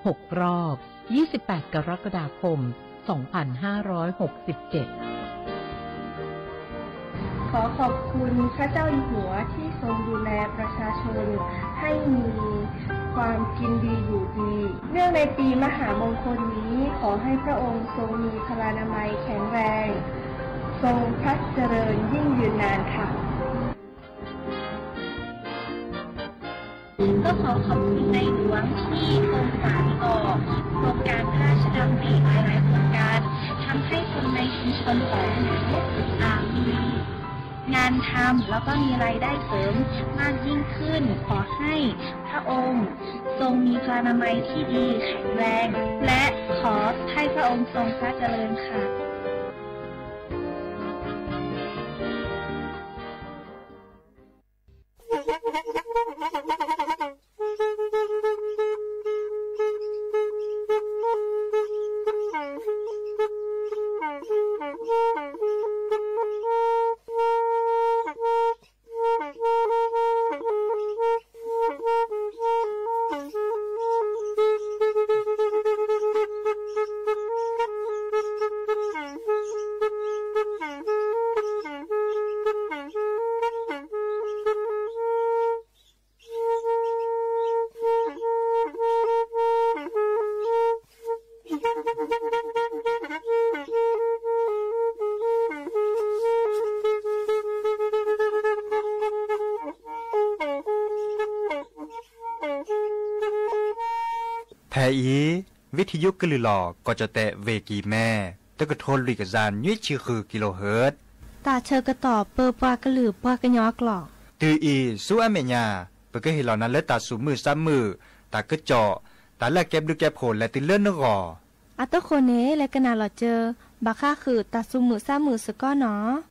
หกรอบ ยี่สิบแปดกรกฎาคม สองพันห้าร้อยหกสิบเจ็ด ขอขอบคุณพระเจ้าอยู่หัวที่ทรงดูแลประชาชนให้มีความกินดีอยู่ดี เนื่องในปีมหามงคลนี้ ขอให้พระองค์ทรงมีพลานามัยแข็งแรง ทรงพระเจริญยิ่งยืนนานค่ะ ก็ขอขอบคุณในหลวงที่ทรงสานต่อโครงการพระราชดำริหลายๆโครงการ ทำให้คนในชุมชนของหนู อ่า มีงานทำ แล้วก็มีรายได้เสริมมากยิ่งขึ้น ขอให้พระองค์ทรงมีพลานามัยที่ดีแข็งแรง และขอให้พระองค์ทรงพระเจริญค่ะ ဖဲအံၤ ဝံထံယိကလုၢ်လီၤ ကီၢ်ကၠီၣ်တဲၣ် ဝ့ၢ်ကံၢ်မဲ တကထိလွံၢ်ကယၤ နွံဆံဃု ကံလိဟၢၣ်, တၢ်ဆၢကတီၢ်ပၢပှၤကလုာ်ပှၤကညီအကျိာ်. တုၤအံၤဆူအမဲာ်ညါ ပကဟ့ၣ်လီၤနၤလၢတၢ်သူၣ်မုာ်သးမုာ်, တၢ်ကစီၣ်, တၢ်လၢအကဲဘျုးကဲဖှိၣ်လဲၤတုၤလၢနဂီၢ်. အတဃိန့ၣ် လဲၤကနၣ်လီၤစၢၤ ဘၣ်ဃးဃုာ်တၢ်သူၣ်မုာ်သးမုာ်စ့ၢ်ကီးနီၤ. နီၢ်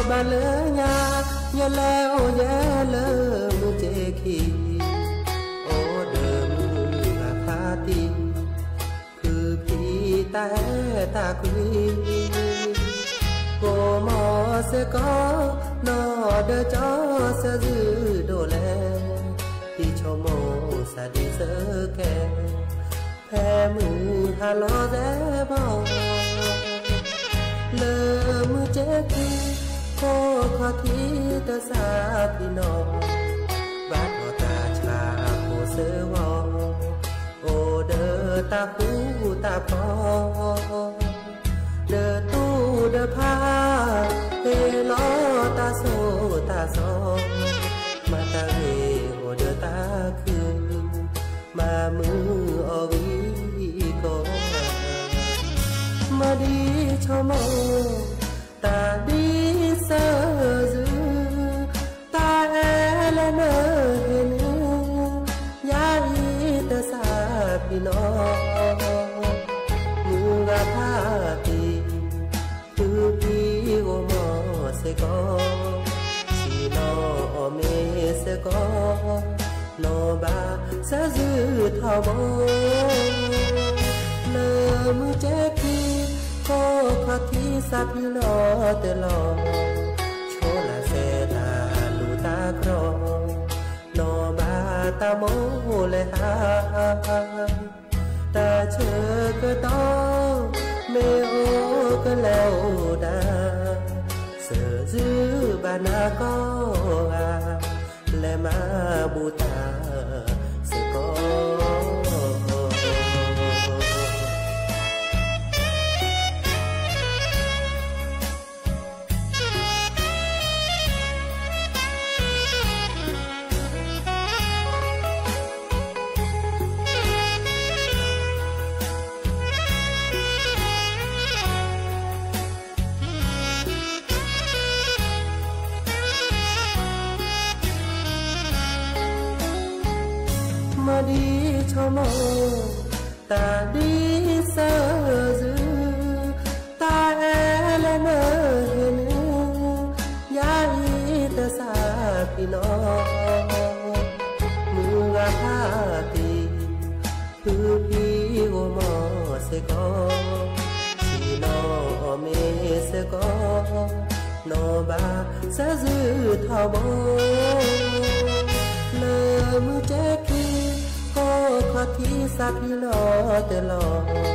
ဘၣ်လၢညါ ယလဲၤအိၣ်ယဲလၢ မုၢ်က့ခံ, အိၣ်ဒီးမုၢ်ဂၤဖးတံၢ်, ဖုဖံတၢ်အဲၣ်တၢ်ကွံ, ကိးမီၤစ့ၢ်ကီး နီၢ်ဒီးကၠီ ဆၢဇုၣ်ဒိၣ်လဲၣ်, တံၤဆိကမိၣ်စၢ်ဒံးစၢကဲ, ဖဲမုၢ်ဟါလီၤသဲဘီ, လၢမုၢ်က့ခံ, ခိၣ်ခီၣ်ထံးတစးဖံးနီၢ်, ဘၣ်ထီၣ်တၢ်ဆါဖိစၢဝီၤ, အိၣ်ဒီးတၢ်ဃူတၢ်ဖိး, ဒီးတူၢ်ဒီးဖး, ဟ့ၣ်လီၤတၢ်ဆိၣ်တၢ်ဆီ, မၤတၢ်ဂ့ၤအိၣ်ဒီးတၢ်ခု, မၤမုာ်အီၤဂံၢ်ကီ, မၤဒ်ဆိကမိၣ်, တၢ်ဒ်ဆၢၣ်စု, တၢ်အဲၣ်လၢနဟ့ၣ်န့ၣ်, ယၤအံၤတစးဖံးနီၢ်, မုၢ်ဂၤဖးတံၢ်, ဖုဖံအိၣ်မီၤစ့ၢ်ကီး, ဆ့ၣ်နီၤအီၣ်မ့ၤစ့ၢ်ကီး, နီၢ်ဘၣ်ဆၢဇုၣ်ထီဘိ, လၢမုၢ်က့ခံ, ခိၣ်ခီၣ်ထံးစးဖံးလီၤတလီၤ, ဆိလၢစဲတၢ်လူၢ်တၢ်ကြီ, နီၢ်ဘၣ်တၢ်မိၣ်လဲၤဟါ, တၢ်ဆၢကတီၢ်, မ့ၢ်အိၣ်ကလဲၤအိၣ်ဒၣ်, ဆၢဇုၣ်ဘၣ်နၤကိးဂၤ, လဲၤမၤဘူၣ်တၢ်စ့ၢ်ကီး. မၤဒ်ဆိကမိၣ်, တၢ်ဒ်ဆၢ ထီဘိ လၢမုၢ်ကဲခံ ဟီၣ်ခီၣ်ထံးစးထံးလီၤတလီၤ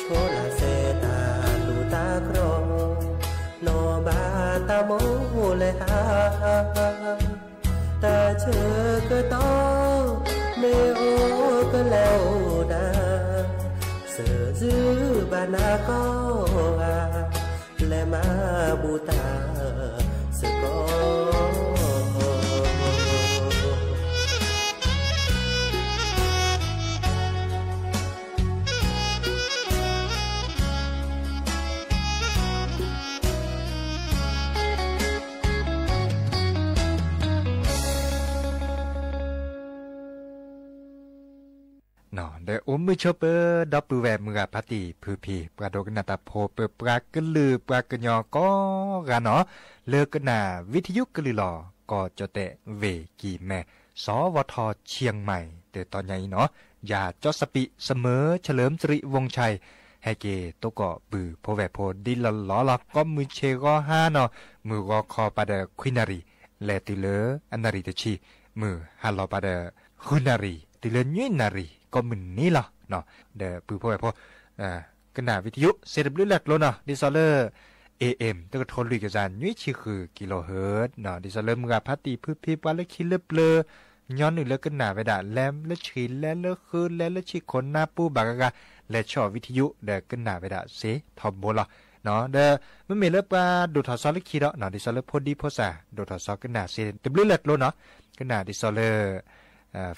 ဆိလၢစဲးတၢ်လူၢ်တၢ်ကြီ နီၢ်ဘၣ်တၢ်မိၣ်လဲၤဟး တၢ်ဆၢကတီၢ် မ့ၢ်အိၣ်ကလဲၤအိၣ်ဒၣ် စၢၤစုဘၣ်နၤကီၢ်ဧါ လဲၤမၤဘူၣ်တၢ်စ့ၢ်ကီး ဒီးအိၣ်မုာ်ဆိပၢၤ ဒီပုၢ်ဝဲၢ်မုၢ်ဂၤဖါတံၢ်ဖုဖံ ပှၤဒိကနၣ်တၢ်ဖိ ပပှၤကလုာ်ပှၤကညီကိးဂၤနီၤ လၢကနၣ်ဝံထယုကလုၢ်လီၤ ကီၢ်ကၠီၣ်တဲၣ်ဝ့ၢ်ကံၢ်မဲ စီၤဝီၤထီၣ်ဆံၣ်မဲၣ် တတီၤညါအံၤနီၤ ယၤကၠီၣ်စပံး စမၢဆၢလၢမစရံးဝိၣ်ဆဲး ဟဲက့ၤသကိးပုၢ်ဖိဝဲၢ်ဖိဒ်လီၤလီၤလီၤ ကိးမုၢ်ဆ့ၣ်ဂီၤဟါနီၤ မုၢ်ဂီၤခီပၤဒီးခွံနၣ်ရံၣ် လဲၤတုၤလၢအနၣ်ရံၣ်တဆံ မုၢ်ဟါလီၤပၤဒီး ဃုနၣ်ရံၣ် တုၤလၢနွံနၣ်ရံၣ် ကိးမုၢ်နံၤလီၤ. ဒီးပုၢ်ဖိဝဲၢ်ဖိ ကနၣ်ဝံထယု စ့တဘျုးလၢ်ကျိၤနီၤ ဒ်သိးလၢ AM တကထိလွံၢ်ကယၤ နွံဆံဃု kilohertz နီၤ ဒ်သိးလၢမုၢ်ဂၤဖါတံၢ်ဖုဖံ ပှၤလၢခံလၢပျၢၤ ညီနုၢ်လၢကနၣ်ဝဲဒၣ် လဲၤလၢဆံး လဲၤလၢဃု လဲၤလၢဆံးခိၣ်နၢ်ပူၤဘၣ်ဂၤဂၤ လဲၤဆီၣ်ဝံထယု ဒီးကနၣ်ဝဲဒၣ်စ့ထီဘိလီၤ. ဒီးမ့မ့ၢ်လၢပှၤဒိၣ်ထီၣ်စီလၢခံဒီး ဒ်သိးလၢဖိဒံဖိစၢ် ဒိၣ်ထီၣ်စီကနၣ်စ့တဘျုးလၢ်ကျိၤနီၤ ကနၣ်ဒ်သိးလၢ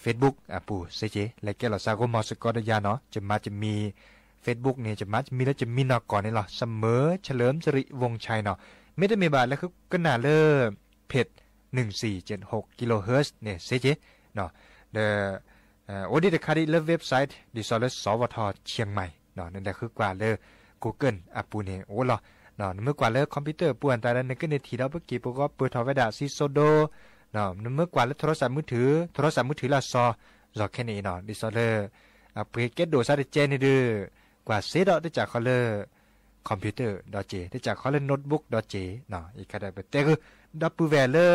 Facebook အပူၤစ့က့ၤ လဲၤကဲလီၤစးဂိမီၤစ့ၢ်ကီးဒီးယၤနီၤ ယမၤယမံၤ Facebook န့ၣ် ယမၤယမံၤလၢယမံၤနီၢ်ကီၢ်န့ၣ်လီၤ စမၢဆၢလၢမစရံးဝိၣ်ဆဲးနီၤ မ့တမ့ၢ်ဘၣ်လၢဃုကနၣ်လၢ page နုၢ်စံၣ်ကၠ့ၣ်ဟူး kilohertz န့ၣ်စ့က့ၤ ဒီး အိၣ်ဒံးတခါဒံးလၢ website ဒ်သိးလၢ စီၤဝီၤထီၣ်ဆံၣ်မဲၣ် နလဲၤဃုကွၢ်လၢ Google အပူၤန့ၣ်အိၣ်လီၤ. နမ့ၢ်ကွၢ်လၢ computer အပူၤအတၢ်ဒီး နကန့ၢ်ထံၣ်ဒီးပက့ၤပဂီၢ်ပၢၢ်ထီၣ်ဝဲဒၣ်စံၣ်စိဒိ နမ့ၢ်ကွၢ်လၢ โทรศัพท์มือถือ โทรศัพท์มือถือ လၢစီၤစီၤခဲန့ၣ်အံၤနီၤ ဒ်သိးလၢ အပှ့ၤကဲဒိၣ်စးတကဲန့ၣ်ဒီး ကွၢ်စ့ဒီးတစးခီလၢ computer ဒီးက့ၤ တစးခီလၢ notebook ဒီးက့ၤ ယခါဒီးပတဲဂုာ် ဒီပုၢ်ဝဲၢ်လၢ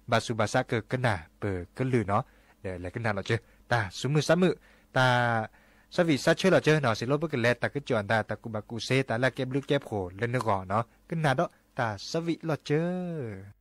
ဘၣ်ဆူးဘၣ်ဆါကကနၣ်ပကလုၢ်နီၤ ဒီးလဲၤကနၣ်လီၤစၢၤ တၢ်ဆူးမုၢ်ဆါမုာ် တၢ် ဆၢဝံၣ်ဆၢဆၢလီၤစၢၤနီၤ စံးလိပကလဲၤတၢ်ကစီၣ်အတၢ် တၢ်ကူၣ်ဘၣ်ကူၣ်စ့ တၢ်လၢအကဲဘျုးကဲဖှိၣ်လၢနဂီၢ်နီၤ ကနၣ်ဒီးတၢ်ဆၢဝံၣ်လီၤစၢၤ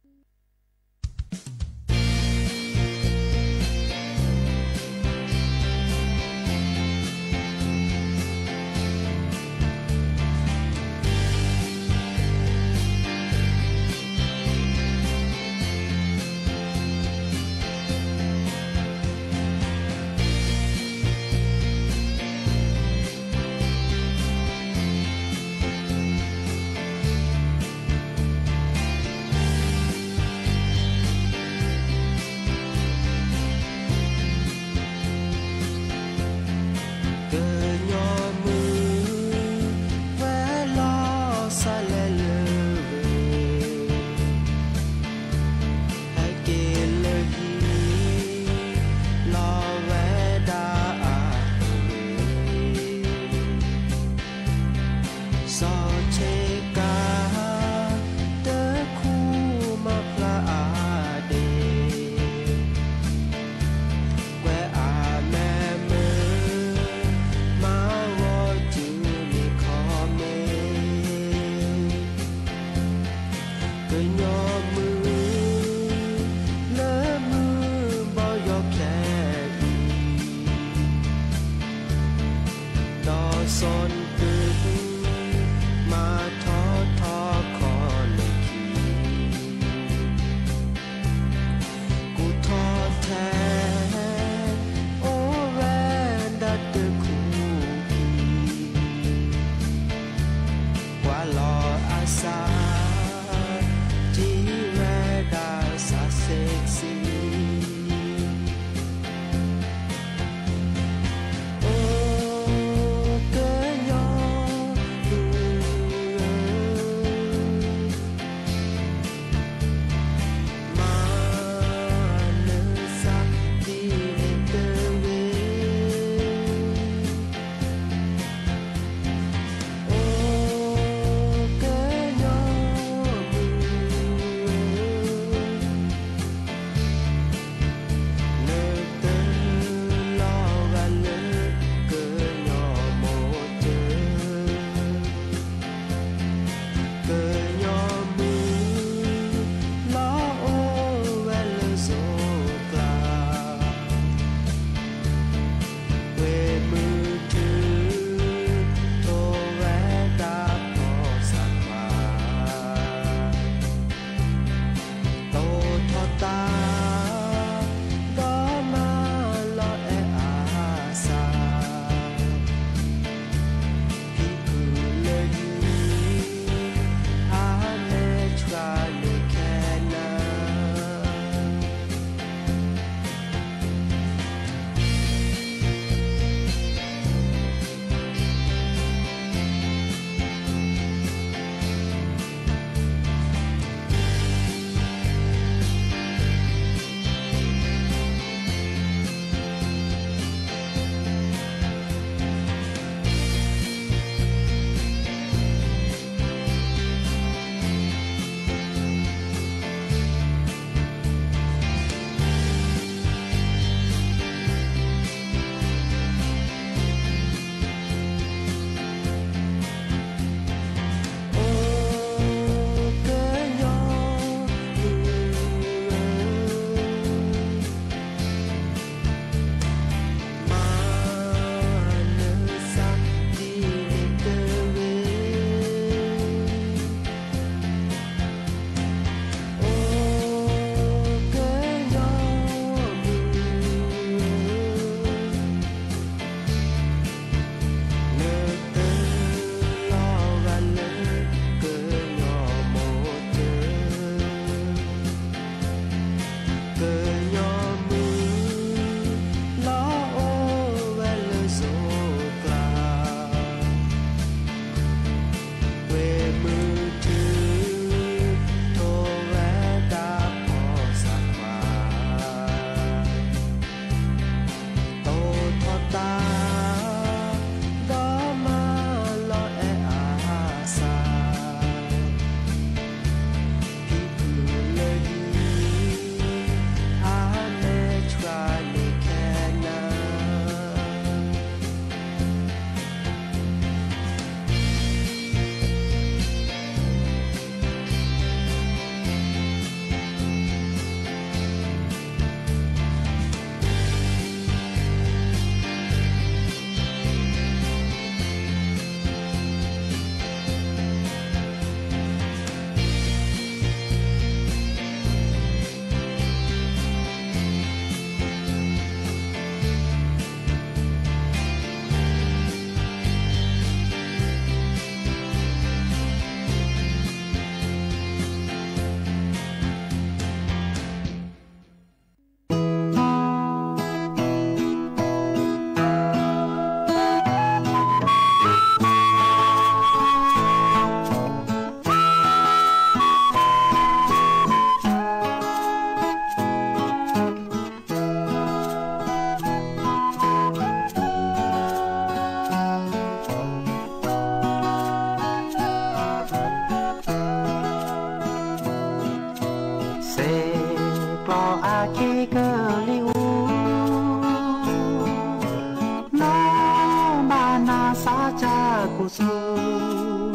စၢ်ခိၣ်ဆူၣ်,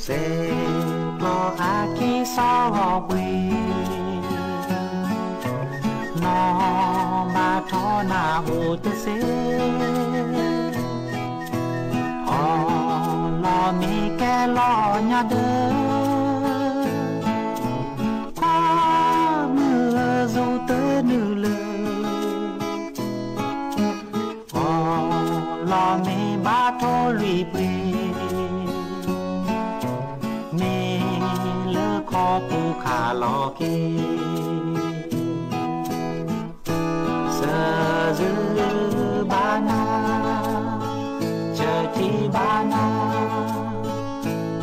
စဲးကျီးအခံစီဂီၤပှ့ၤ, နီၢ်ဘၣ်ထီၣ်နၢ်ဟူတစ့, အီၣ်လီၤမ့ၤကဲလီၤညါဒၢ, ခွါမုၢ်ဧၢ စိၤတနုာ်လၢ အီၣ်လီၤမ့ၤဘၣ်ထိၣ်လွံၢ်ပှ့ၤ, မ့ၢ်လၢခီပူၤခးလီၤက့ၤ, စၢၤစုဘၣ်နၤ, ဆၢထံဘၣ်နၤ,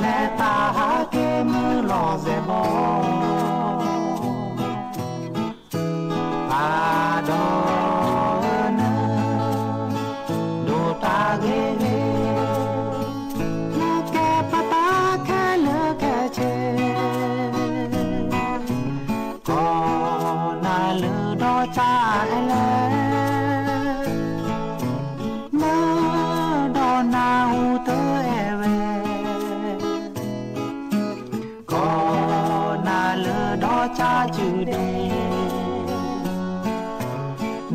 လဲၤတၢ်ဟးက့ၤမုၢ်လီၤစဲးဘီ ဖးဒီးနၢ, ဒိၣ်တၢ်ဂ့ၤဂ့ၤ, နကဲပတၢ်ခဲလၢာ်ခဲဆ့, ကိးနၤလၢဒီးစၢ်အဲလဲၣ်, မၢဒီးနၢ်ဟူတအဲၣ်ဝဲ ကိးနၤလၢဒီးစၢ်စုဒ့,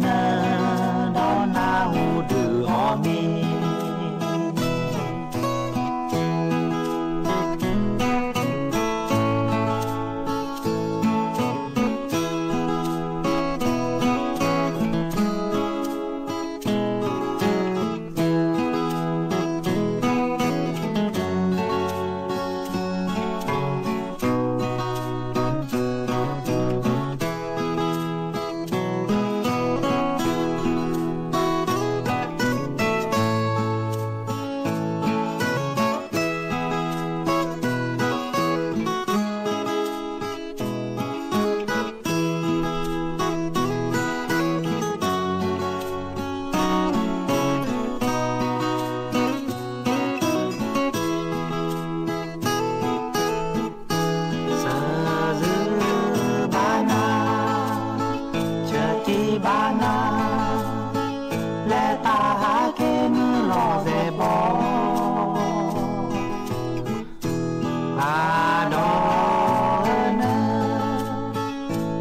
နၢဒီးနၢ်ဟူဒုးအီၣ်မ့ၤ စၢၤစုဘၣ်နၤ, ဆၢထံဘၣ်နၤ, လဲၤတၢ်ဟးက့ၤမုၢ်လီၤစဲးဘီ ဖးဒီးနၢ,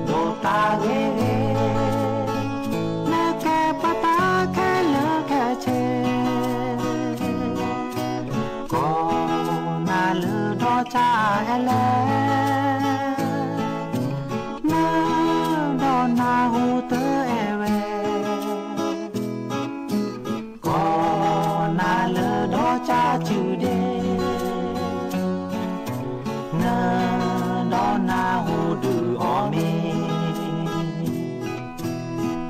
ဒိၣ်တၢ်ဂ့ၤဂ့ၤ, နကဲပတၢ်ခဲလၢာ်ခဲဆ့, ကိးနၤလၢဒီးစၢ်အဲလဲၣ်, မၢဒီးနၢ်ဟူတအဲၣ်ဝဲ ကိးနၤလၢဒီးစၢ်စုဒ့, နၢဒီးနၢ်ဟူဒုးအီၣ်မ့ၤ,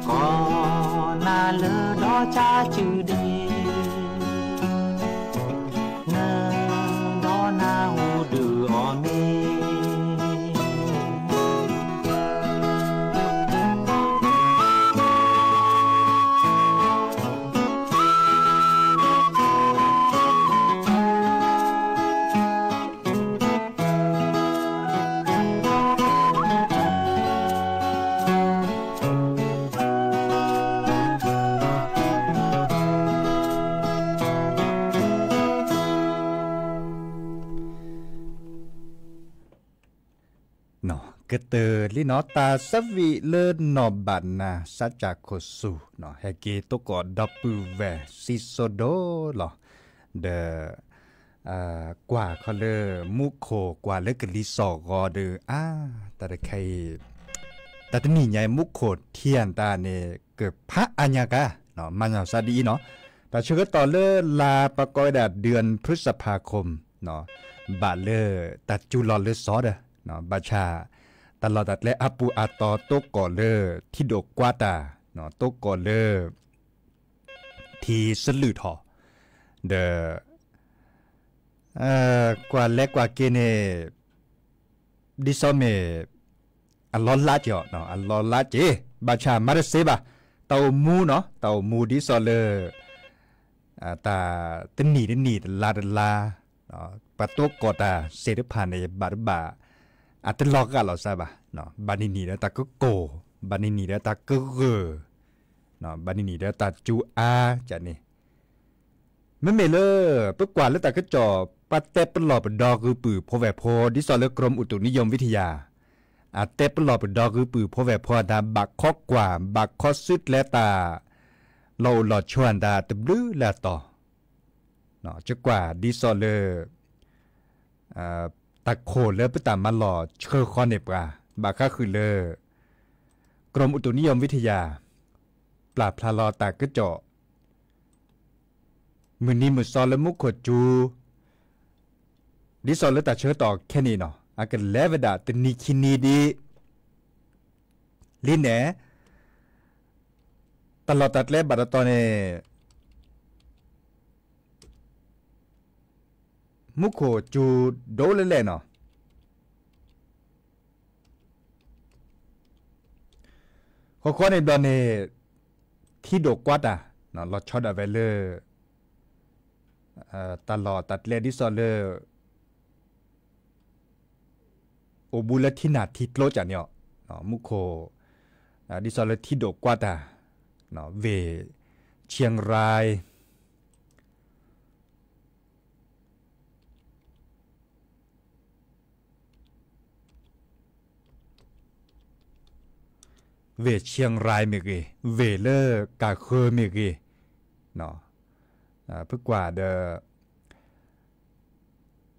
ကိးနၤလၢဒီးစၢ်စုဒ့, နၢဒီးနၢ်ဟူဒုးအီၣ်မ့ၤ ကတၢၢ်လံနီၤ တၢ်သးဝံၣ်လၢနီၢ်ဘၣ်နၤ စးစၢ်ခိၣ်ဆူၣ်နီၤ ဟဲက့ၤသကိးဒီပုၢ်ဝဲၢ်စံၣ်စိၤဒိၣ်လီၤ. ဒီး ကွၢ်ခီလၢ မူခိၣ်ကွၢ်လၢကလံၤစိးဂီၤဒီး အါ တၢ်တခါအံၤ တၢ်တနံၤညါအံၤ မူခိၣ်ထံၣ်တၢ်န့ၣ် ကဖးအါညါကါ မၤညၣ်စၢ်ဒ်အံၤနီၤ တၢ်ဆၢကတီၢ်လၢလါပကိးဝဲဒၣ် เดือนพฤษภาคม ဘၣ်လၢတၢ်စူၤလီၤလၢစီၤဒီး ဘၣ်ဆၣ် တၢ်လီၢ်တၢ်ကျဲအပူၤအတီၤ တိကိးလၢ ထံဒိၣ်ကွၢ်တၢ် တိကိးလၢ ထံစလုၢ်ထီၣ် ဒီး ကွၢ်လဲၤကွၢ်က့ၤန့ၣ် ဒ်သိးမ့ၢ် အလီၤလးက့ၤအီၤ အလီၤလးက့ၤ ဘၣ်ဆၣ်မၤတစ့ဘၣ် တၢ်အိၣ်မူနီၤ တၢ်အိၣ်မူဒ်သိးလၢ တၢ်တနံၤတနံၤတလါတလါ ပှၤတိကိးတၢ်စ့တဖၣ်န့ၣ် ဘၣ်တဘၣ် အတလီၤဂာ်လီၤစၢ်ဘၣ် ဘၣ်နံၤနံၤဒီးတၢ်ကကိၢ် ဘၣ်နံၤနံၤဒီးတၢ်ကဂၢၢ် ဘၣ်နံၤနံၤဒီးတၢ်စူၤအါကန့ၣ် မ့မ့ၢ်လၢ ပကွၢ်လၢတၢ်ကစီၣ် ပှၤတဲပလီၢ်ပဒီဂုာ်ပုၢ်ဖိဝဲၢ်ဖိ ဒ်သိးလၢ กรมอุตุนิยมวิทยา အတဲပလီၢ်ပဒီဂုာ်ပုၢ်ဖိဝဲၢ်ဖိအတၢ် ဘၣ်ခီကွၢ် ဘၣ်ခီစုကျဲတၢ် လီၢ်အိၣ်လီၢ်ဆိးအတၢ်တဘျုးလၢအတီၤ, ကကွၢ်ဒ်သိးလၢ တၢ်ခိၣ်လၢပတၢ်မၤလီၢ်ဆှၢဃီန့ၢ်ပှၤ ဘၣ်ဃးဃုာ်လၢ กรมอุตุนิยมวิทยา ပျၢ်ဖျါလီၤတၢ်ကစီၣ် မုၢ်နံၤမုၢ်သီလၢမူခိၣ်စူၤ ဒ်သိးလၢတၢ်ဆၢကတီၢ်ခဲအံၤနီၤ အကလဲၤဝဲဒၣ်တနံၤခံနံၤဒ် လံန့ၣ် တၢ်လီၢ်တၢ်ကျဲဘၣ်တတီၤန့ၣ် မူခိၣ်စူၤဒိၣ်လဲၣ်လဲၣ်နီၤ. ဃီဃီန့ၣ်ဘျီန့ၣ် ထံဒိၣ်ကွၢ်တၢ် လီၤဆီဒၣ်ဝဲလၢ တၢ်လီၢ်တၢ်ကျဲဒ်သိးလၢ အိၣ်ဘူးလၢထံနၢ်ထံကျိကၢ်န့ၣ်အီၤ မူခိၣ် ဒ်သိးလၢထံဒိၣ်ကွၢ်တၢ် ဝ့ၢ် เชียงราย ဝ့ၢ် เชียงราย မ့ၢ်ဂ့ၤ ဝ့ၢ်လၢကၤဃၢၤမ့ၢ်ဂ့ၤ ပကွၢ်ဒီး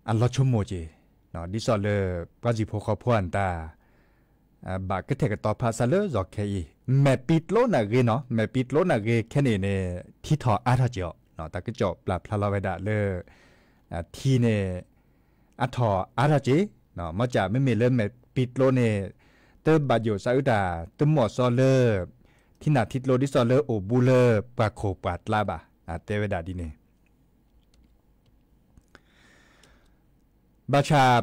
အလီၤဆိကမိၣ်က့ၤ ဒ်သိးလၢ ပှၤစံၣ်ဖိဃီဖိအတၢ် ဘၣ်ကထဲၣ်ကတီၤဖးစးလၢယီၤခဲအံၤ မဲာ်ပံၤကျိနၢ်ဂ့ၤနီၤ မဲာ်ပံၤကျိနၢ်ဂ့ၤခဲန့ၣ်န့ၣ် ထံထီၣ်အါထီၣ်က့ၤအီၤ တၢ်ကစီၣ်ပျၢ်ဖျါလီၤဝဲဒၣ်လၢ ထံန့ၣ် အထီၣ်အါထီၣ်က့ၤ မ့ၢ်ကမ့မ့ၢ်လၢမဲာ်ပံၤကျိန့ၣ် တဘၣ်ယိၣ်စးအုးတၢ် တမီၢ်စီလၢ ထံနၢ်ထံကျိဒ်သိးလၢအိၣ်ဘူးလၢပှၤခိၣ်ပှၤကျါဘၣ် တဲဝဲဒၣ်ဒ်န့ၣ် ဘၣ်ဆၣ်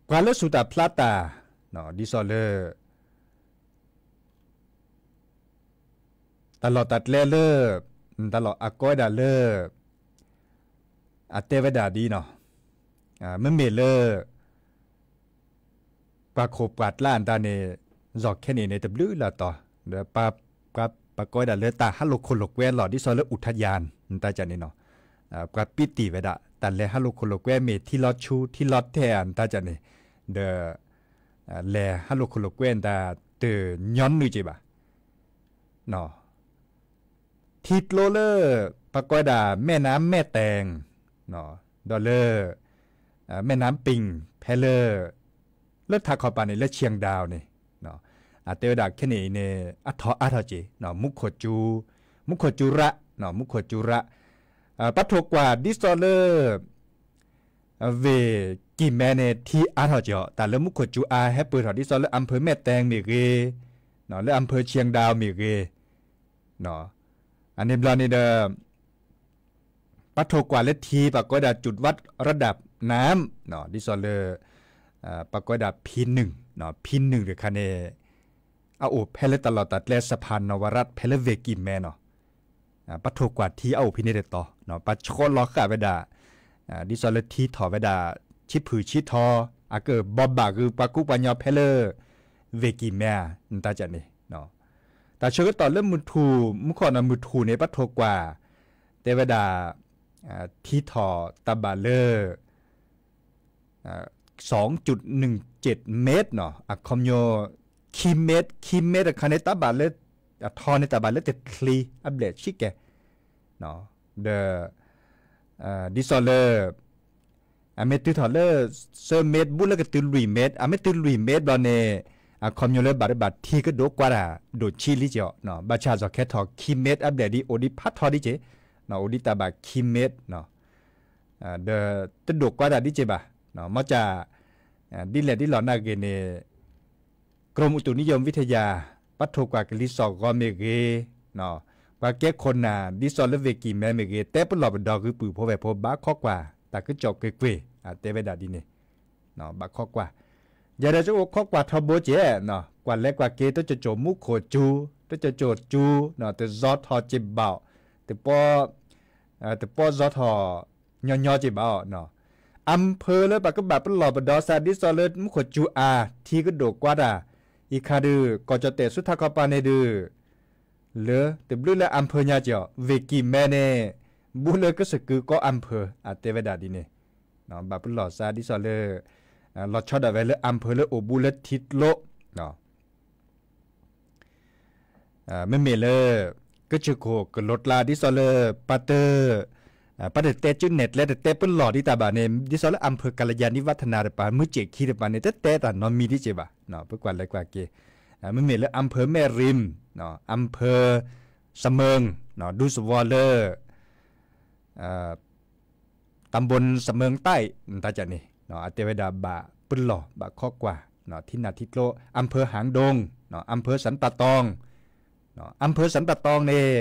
ပှၤလၢစူၤတၢ်ဖျါတၢ် ဒ်သိးလၢ တၢ်လီၢ်တၢ်ကျဲလၢ တၢ်လီၢ်အကိးဝဲဒၣ်လၢ အတဲဝဲဒၣ်ဒ်နီၤ မ့မ့ၢ်လၢ ပှၤခိၣ်ပှၤကျါအတၢ်န့ၣ် ယီၤခဲန့ၣ်န့ၣ် တဘျုးလၢတီၤ ဒီး ပှၤကိးဝဲဒၣ်လၢတၢ်ဟးလိာ်ခိၣ်လိာ်ကွဲလီၤ ဒ်သိးလၢ อุทยาน နတၢ်ကၢ်န့ၣ်နီၤ ပှၤပံးတံၢ်ဝဲဒၣ် တၢ်လဲၤဟးလိာ်ခိၣ်လိာ်ကွဲမ့ၢ်ထံလီၤဆူ ထံလီၤတဲာ်နတၢ်ကၢ်န့ၣ် ဒီး လဲၤဟးလိာ်ခိၣ်လိာ်ကွဲနတၢ် တညီနုၢ်က့ၤဘၣ် ထံကျိလၢ ပှၤကိးဝဲဒၣ် แม่น้ำแม่แตง ဒီးလၢ แม่น้ำปิง ဖဲလၢ လၢထးခီပၤန့ၣ် လၢ เชียงดาว န့ၣ် အတဲဝဲဒၣ်ခဲန့ၣ်အံၤန့ၣ် အထီၣ်အါထီၣ်က့ၤ မူခိၣ်စူၤ မူခိၣ်စူၤရး မူခိၣ်စူၤရး ပှၤထိၣ်ကွၢ်ဒ်သိးလၢ ဝ့ၢ်ကံၢ်မဲန့ၣ် ထံအါထီၣ်က့ၤအီၤ တၢ်လၢမူခိၣ်စူၤအါဟဲပၢၢ်ထီၣ်ဒ်သိးလၢ อำเภอแม่แตง မ့ၢ်ဂ့ၤ လၢ อำเภอเชียงดาว မ့ၢ်ဂ့ၤ အန့ၣ်ဘျီန့ၣ်ဒီး ပှၤထိၣ်ကွၢ်လၢထံ ပှၤကိးဝဲဒၣ် จุดวัดระดับน้ำ ဒ်သိးလၢ ပှၤကိးဝဲဒၣ် Pหนึ่ง Pหนึ่ง တခါန့ၣ် အအိၣ်ဖဲလၢတၢ်လီၢ်တၢ်ကျဲ สะพานนวรัตน์ ဖဲလၢဝ့ၢ်ကံၢ်မဲနီၤ ပှၤထိၣ်ကွၢ်ထံအအိၣ်ဖဲန့ၣ်တတီၤ ပှၤဆီလီၤဃာ်ဝဲဒၣ် ဒ်သိးလၢထံထီၣ်ဝဲဒၣ် ဆံဖုၣ်ဆံထီ အကဘီဘၣ်ဂုာ်ပှၤကူပှၤညီဖဲလၢ ဝ့ၢ်ကံၢ်မဲဧါ နတၢ်ကၢ်န့ၣ် တၢ်ဆၢကတီၢ်လၢမုၢ်ထူၣ် မူခိၣ်နီၤ မုၢ်ထူၣ်န့ၣ် ပှၤထိၣ်ကွၢ် တဲဝဲဒၣ် ထံထီၣ်တၢ်ဘၣ်လၢ สองจุดหนึ่งเจ็ดเมตร နီၤ အခီပညီ ခံမ့ၢ် ခံမ့ၢ်တခါန့ၣ် တၢ်ဘၣ်လၢ အထီန့ၣ် တၢ်ဘၣ်လၢတချံအဘျဲၣ်ဆံကဲ ဒီး ဒ်သိးလၢ အမ့ၢ်တုၤထီၣ်လၢ သၢမ့ၢ် ဘူးလၢကတုၤလွံၢ်မ့ၢ် အမ့ၢ်တုၤလွံၢ်မ့ၢ်ဘျီန့ၣ် အခီပညီလၢဘၣ်တဘၣ်ထံကဒိးကွၢ်တၢ် ဒိၣ်ဆံးလံက့ၤအီၤ ဘၣ်ဆၣ်စီၤခဲထီၣ်ခံမ့ၢ်အဘျဲၣ်ဒ် အိၣ်ဒံးဖးထီဒံးက့ၤ အိၣ်ဒံးတၢ်ဘၣ်ခံမ့ၢ် ဒီးတဒိးကွၢ်တၢ်ဒံးက့ၤဘၣ် မ့ၢ်က ဒ်လဲၣ်ဒ်လဲၣ်နၢ်ဂ့ၤန့ၣ် กรมอุตุนิยมวิทยา ပှၤထိၣ်ကွၢ်ကလံၤစိးဂီၤမ့ၢ်ဂ့ၤ, ပှၤကဲခိၣ်နၢ်ဒ်သိးလၢဝ့ၢ်ကံၢ်မဲမ့ၢ်ဂ့ၤ တဲပလီၢ်ပဒီဂုာ်ပုၢ်ဖိဝဲၢ်ဖိ ဘၣ်ခီကွၢ် တၢ်ကစီၣ်ကွ့ၢ်ကွ့ၢ် တဲဝဲဒၣ်ဒ်န့ၣ်, ဘၣ်ခီကွၢ်, ယဲဒၣ်ကအိၣ်ခီကွၢ်ထီဘိကဲ, ကွၢ်လဲၤကွၢ်က့ၤ တကၠိၤကၠိၤမူခိၣ်စူၤ, တကၠိၤကၠိၤစူၤ, တဇီထီၣ်က့ၤဘၣ်, တပီၢ် တပီၢ်ဇီထီၣ်ညီညီက့ၤဘၣ်, အၣ်ဖၢလၢပှၤကဘၣ်ပလီၢ်ပဒီစးဒ်သိးလၢမူခိၣ်စူၤအါ ထံကဒိၣ်ကွၢ်တၢ်, အံၤခါဒုး ကီၢ်ကၠီၣ်တဲၣ်ဆူထးခီပၤန့ၣ်ဒုး လၢတဘျုးလၢအၣ်ဖၢညါက့ၤအီၤ, ဝ့ၢ်ကံၢ်မဲန့ၣ် ဘူးလၢကစၢၢ်ကုကီၢ် อำเภอ အတဲဝဲဒၣ်ဒ်န့ၣ်, ဘၣ်ပလီၢ်စါဒ်သိးလၢ လီၤဆီဒၣ်ဝဲလၢ อำเภอ လၢအိၣ်ဘူးလၢထံကျိ မ့မ့ၢ်လၢ ကစၢၢ်ခိၣ်ကလိၤကျါ ဒ်သိးလၢ ပှၤတ ပှၤတတဲကၠိနဲၣ်ကျဲ တတဲပလီၢ်ဒံးတၢ်ဘၣ်န့ၣ် ဒ်သိးလၢ อำเภอ กัลยาณิวัฒนา တပၤ မုၢ်စ့ၣ်ခံတပၤန့ၣ် တတဲတၢ်နီတမံၤဒံးက့ၤဘၣ်, ပကွၢ်လဲၤကွၢ်က့ၤ, မ့မ့ၢ်လၢ อำเภอแม่ริม, อำเภอเสมิง, ဒူသဝီလၢ ตำบลเสมิงใต้ တၢ်န့ၣ် အတဲဝဲဒၣ်ဘၣ်ပလီၢ်ဘၣ်ခီကွၢ် ထံနၢ်ထံကျိ อำเภอหางดง, อำเภอสันป่าตอง, อำเภอสันป่าตอง န့ၣ်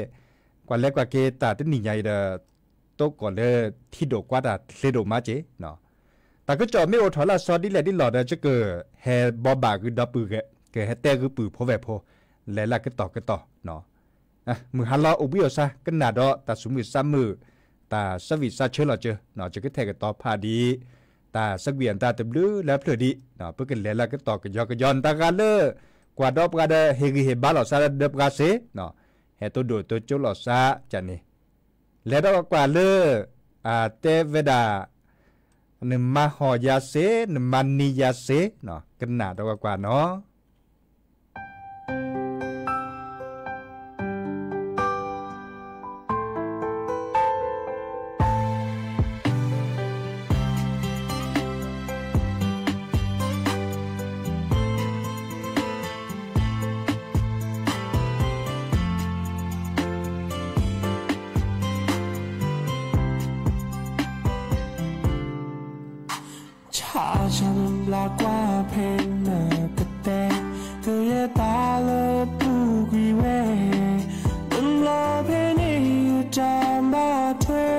ကွၢ်လဲၤကွၢ်က့ၤတၢ်တနံၣ်ညါအံၤဒီး တိကိးလၢထံဒိၣ်ကွၢ်တၢ်ချ့ဒိၣ်မးက့ၤ, တၢ်ကစီၣ်မ့ၢ်အိၣ်ထီၣ်လၢအစီဒ်လဲၣ်ဒ်လဲၣ်ဒီး ယကဟဲဘိးဘၣ်ဂုာ်ဒီပုၢ်ဝဲၢ်, ကဟဲတဲဂုာ်ပုၢ်ဖိဝဲၢ်ဖိ လဲၤလၢကတီၢ်ကတီၢ် မုၢ်ဟါလီၤအိၣ်ဘှံးအိၣ်ဆါ ကနၣ်ဒီးတၢ်သူၣ်မုာ်သးမုာ်, တၢ်ဆၢဝံၣ်ဆၢဆၢလီၤစၢၤ, ယကထဲးကတီၤဖးဒံး တၢ်ဆၢကွံာ်အတၢ်တဘျုးလၢအဖျၢၣ်ဒံး, ပကလဲၤလၢကတီၢ်ကယီကယီ နတဂၤလၢ ကွၢ်ဒီးပှၤဒီး ဟ့ၣ်ဂံၢ်ဟ့ၣ်ဘါလိာ်သးဒီးပှၤစ့ၢ်, ဟဲတိၢ်ဒိၣ်တိၢ်ကၠိလိာ်သးန့ၣ်, လဲၤဒီးကွၢ်လၢ အတဲဝဲဒၣ် နမၤဟီၣ်ယၤစ့ၢ် နမၤနံၤယၤစ့ၢ်, ကနၣ်ဒီးကွၢ်နီၤ. ဆါဆါနဘျါကွၢ်ဖဲနကတဲ, ကယဲၢ်တၢ်လၢပူၤကွံာ်ဝဲ, တဘျီဖဲန့ၣ်ယတၢ်ဘၣ်ထွဲ,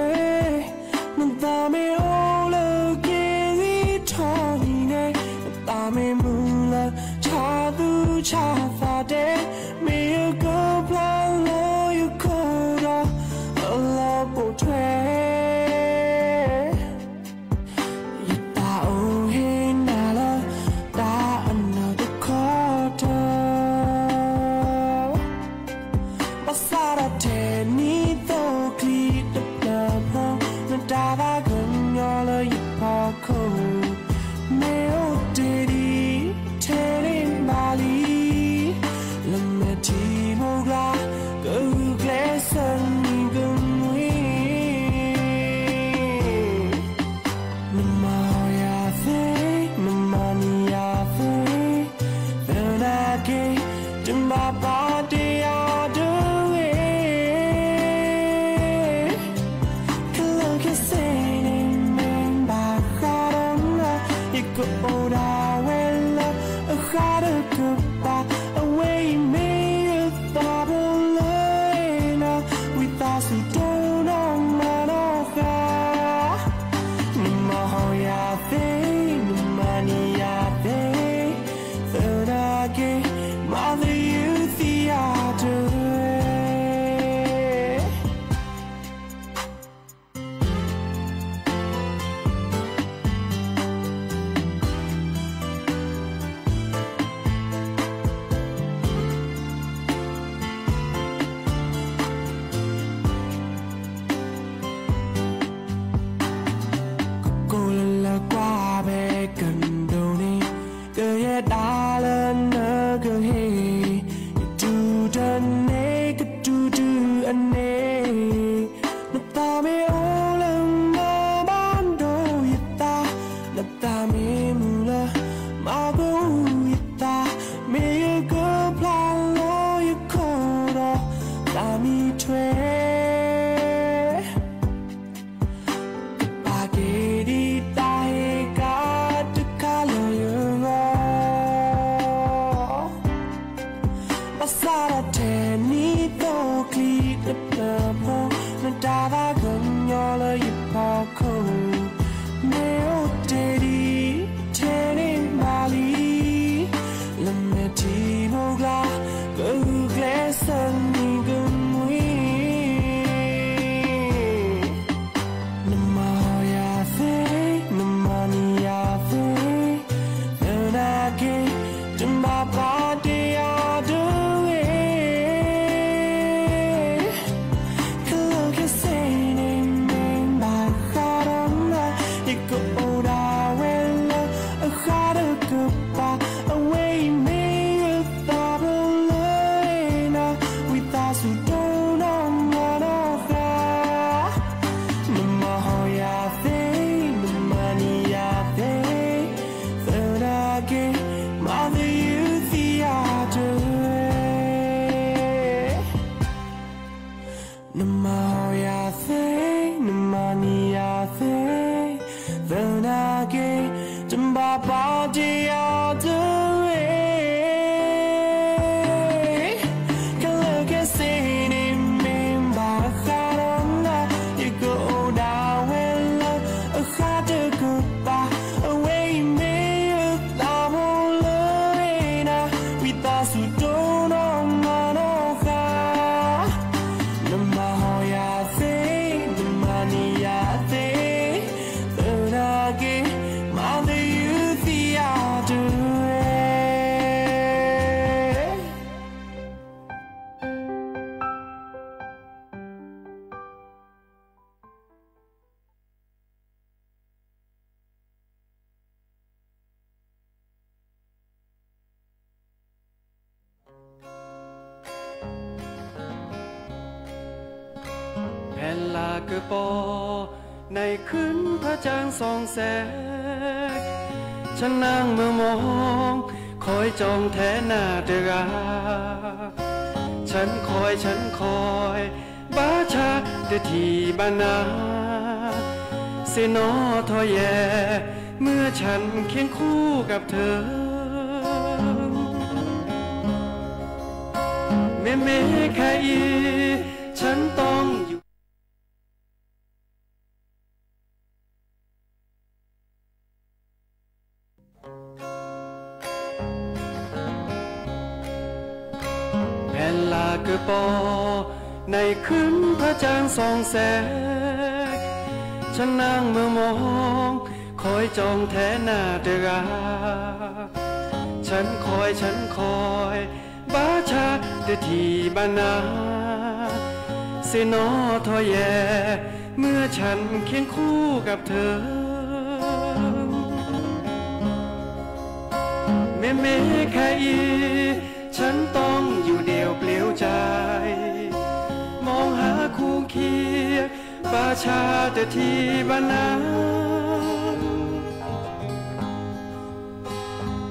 နသးမ့ၢ်အိၣ်လၢက့ၤဂံၢ်ထီၣ်နံၤန့ၣ်, နသးမ့ၢ်မုာ်လၢဆါသူဆါသးဒဲး, မ့ၢ်ယကဖျါလၢယခိၣ်ဒီး အလီၢ်ပိာ်ထွဲ ယတၢ်အိၣ်ဟ့ၣ်နၤလၢ တၢ်အနၢ်တခီတၢၢ်, ဘၣ်ဆၣ်ဒီးထဲနံၤသိးချံတဖျၢၣ်ဖျၢၣ်, နတၢ်သးကညီၤလၢယဖီခိၣ်, မ့ၢ်အိၣ်တ့ၢ်ဒံးထဲန့ၣ်ဘၣ်လံ, လၢမဲာ်ထံမိၢ်ကျါ ကဂုာ်ကျဲးစၢးနံၤကမှံ နမၤယၤသ့, နမၤနံၤယၤသ့, သနာ်က့ တဘၣ်ပာ်တ့ၢ်ယၤတဂ့ၤ, ခဲလၢာ်ခဲဆ့ က့ၤ တဘၣ်ပာ်တ့ၢ်အီၤတဂ့ၤ. ခဲလၢာ်ခဲဆ့န့ၣ် မ့ၢ်ဘၣ်ဃးဒီးနၤ, ယကအိၣ်ဒၣ်ဝဲလၢအဃၣ်တကပၤ, အဝဲအံၤမ့ၢ်ယသးဖိလၢနၤ, ဝံသးစူၤတိၢ်နီၣ်မၤနီၣ်ဃာ် နမၤဟီၣ်ယၤသ့, နမၤန့ၢ်ယၤသ့, သနာ်က့ မၤသယုၢ်သံယၤတဂ့ၤ. ဖဲလၢကပီၤ နံၣ်ခုၣ်ဖးစၢ်စီဆဲး, ဆၣ်နၢ်မုာ်မီၢ်, ခီကၠီၣ်ထဲနၤတဂၤ, ဆၣ်ခီဆၣ်ခီ, ဘၣ်ဆၣ်တထံၣ်ဘၣ်နၤ, စ့ၢ်နီၣ်ထီၣ်ယဲ, မုၢ်ဆၣ်ခ့ခူၣ်ကပ်ထၢၣ် မ့မ့ၢ်ခဲအံၤ ဆၣ်တီၢ်ယူၤ ဖဲလၢကပီၤ နံၣ်ခုၣ်ဖးစၢ်စီဆဲး, ဆၣ်နၢ်မုာ်မီၢ်, ခီကၠီၣ်ထဲနၤတဂၤ, ဆၣ်ခီဆၣ်ခီ ဘၣ်ဆၣ်တထံၣ်ဘၣ်နၤ, စ့ၢ်နီၣ်ထီၣ်ယဲ, မုၢ်ဆၣ်ခ့ခူၣ်ကပ်ထၢၣ် မ့မ့ၢ်ခဲအံၤ ဆၣ်တီၢ်ယူၤဒ့ၣ်ပျ့ၤကၠဲး, မီၢ်ဟးခူၣ်ခံ, ဘၣ်ဆၣ်တထံၣ်ဘၣ်နၤ,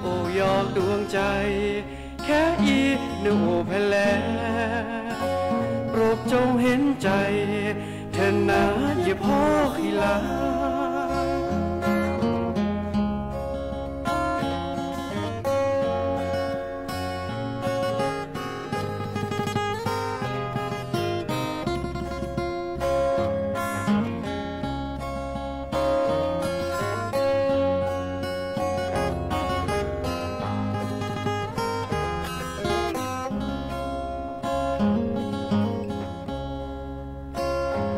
အိၣ်ယီၤဒိၣ်ကၠဲး, ခဲအံၤနအိၣ်ဖဲလဲၣ်, ပရိၣ်ကၠိၣ်ဟ့ၣ်ကၠဲး, ထၢနၤယဖီၣ်ဃံလၤ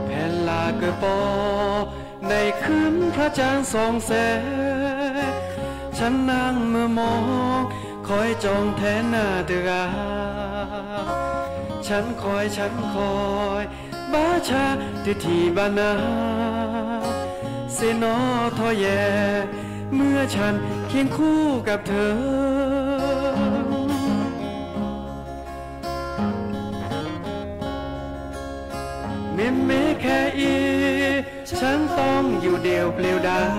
ဖဲလၢကပီၤ နံၣ်ခုၣ်ဖးစၢ်စီဆဲး, ဆၣ်နၢ်မုာ်မီၢ်, ခီကၠီၣ်ထဲနၤတဂၤ, ဆၣ်ခီဆၣ်ခီ, ဘၣ်ဆၣ်တထံၣ်ဘၣ်နၤ, စ့ၢ်နီၣ်ထီၣ်ယဲ, မုၢ်ဆၣ်ခ့ခူၣ်ကပ်ထၢၣ် မ့မ့ၢ်ခဲအံၤ ဆၣ်တီၢ်ယူၤဒ့ၣ်ပျ့ၤဒၣ်,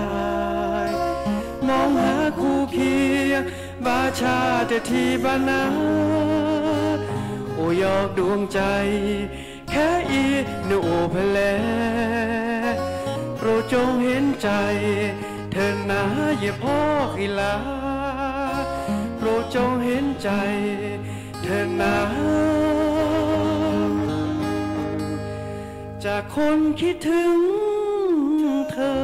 မီၢ်ဟးခူၣ်ခံ, ဘၣ်ဆၣ်တထံၣ်ဘၣ်နၤ, အိၣ်ယီၤဒိၣ်ကၠဲး, ခဲအံၤနအိၣ်ဖဲလဲၣ်, ပရိၣ်ကၠိၣ်ဟ့ၣ်ကၠဲး, ထၢနၤယဖီၣ်ဃံလၤ, ပရိၣ်ကၠိၣ်ဟ့ၣ်ကၠဲး, ထၢနၤ จากคนคิดถึงเธอ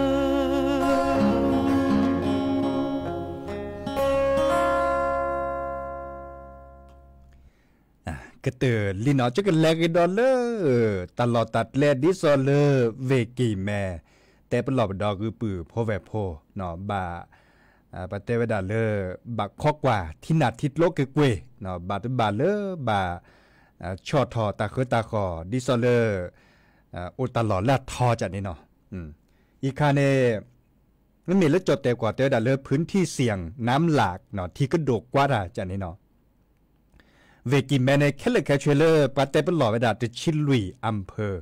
ကတၢၢ်လံနီၤ ကကလဲၤကဒီးလၢ တၢ်လီၢ်တၢ်ကျဲဒ်သိးလၢ ဝ့ၢ်ကံၢ်မဲ တဲပလီၢ်ပဒီးဂုၢ်ပုၢ်ဖိဝဲၢ်ဖိ ဘၣ် ပတဲဝဲဒၣ်လၢ ဘၣ်ခီကွၢ်ထံနၢ်ထံကျိက့ၤကွ့ၢ် ဘၣ်တဘၣ်လၢ ဘၣ် ဆီၣ်ထီၣ်တၢ်ဃၢတၢ်ဃီၣ် ဒ်သိးလၢ အိၣ်တၢ်လီၢ်လၢအထီကန့ၣ်နီၤ. အံၤခါန့ၣ် မ့မ့ၢ်လၢကၠီၣ်တဲာ်ကွီၢ်တဲဝဲဒၣ်လၢ พื้นที่เสี่ยงน้ำหลาก ထံကဒိၣ်ကွၢ်တၢ်ကန့ၣ်နီၤ. ဝ့ၢ်ကံၢ်မဲန့ၣ် ခဲလၢာ်ခဲဆ့လၢ ပှၤတဲပလီၢ်ဝဲဒၣ် တဆံလွံၢ် อำเภอ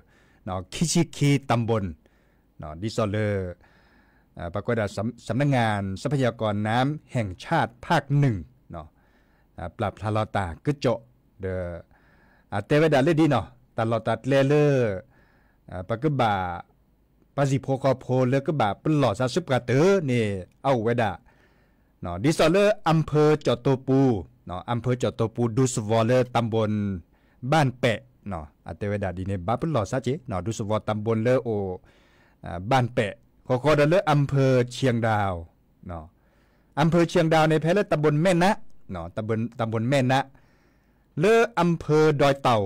ခံဆံခံ ตำบล ဒ်သိးလၢ ပှၤကွဲးဒၣ် สำนักงานทรัพยากรน้ำแห่งชาติภาคหนึ่ง ပျၢ်ဖျါလီၤတၢ်ကစီၣ် ဒီး အတဲဝဲဒၣ်လၢဒ်နီၤ တၢ်လီၢ်တၢ်ကျဲလၢ ပကဘၣ် ပှၤဟံၣ်ဖိဃီဖိလၢကဘၣ်ပလီၢ်သးဆူပှၤတၢၢ်န့ၣ် အအိၣ်ဝဲဒၣ် ဒ်သိးလၢ อำเภอจอมเตาปูน, อำเภอจอมเตาปูน ဒူသဝီလၢ ตำบล บ้านแปะ အတဲဝဲဒၣ်ဒ်န့ၣ် ဘၣ်ပလီၢ်သးက့ၤ ဒူသဝီ ตำบล လၢအိၣ် บ้านแปะ ဃီဃီဒီးလၢ อำเภอเชียงดาว อำเภอเชียงดาว န့ၣ် ဖဲလၢ ตำบลแม่นะ ตำบลแม่นะ လၢ อำเภอดอยเต่า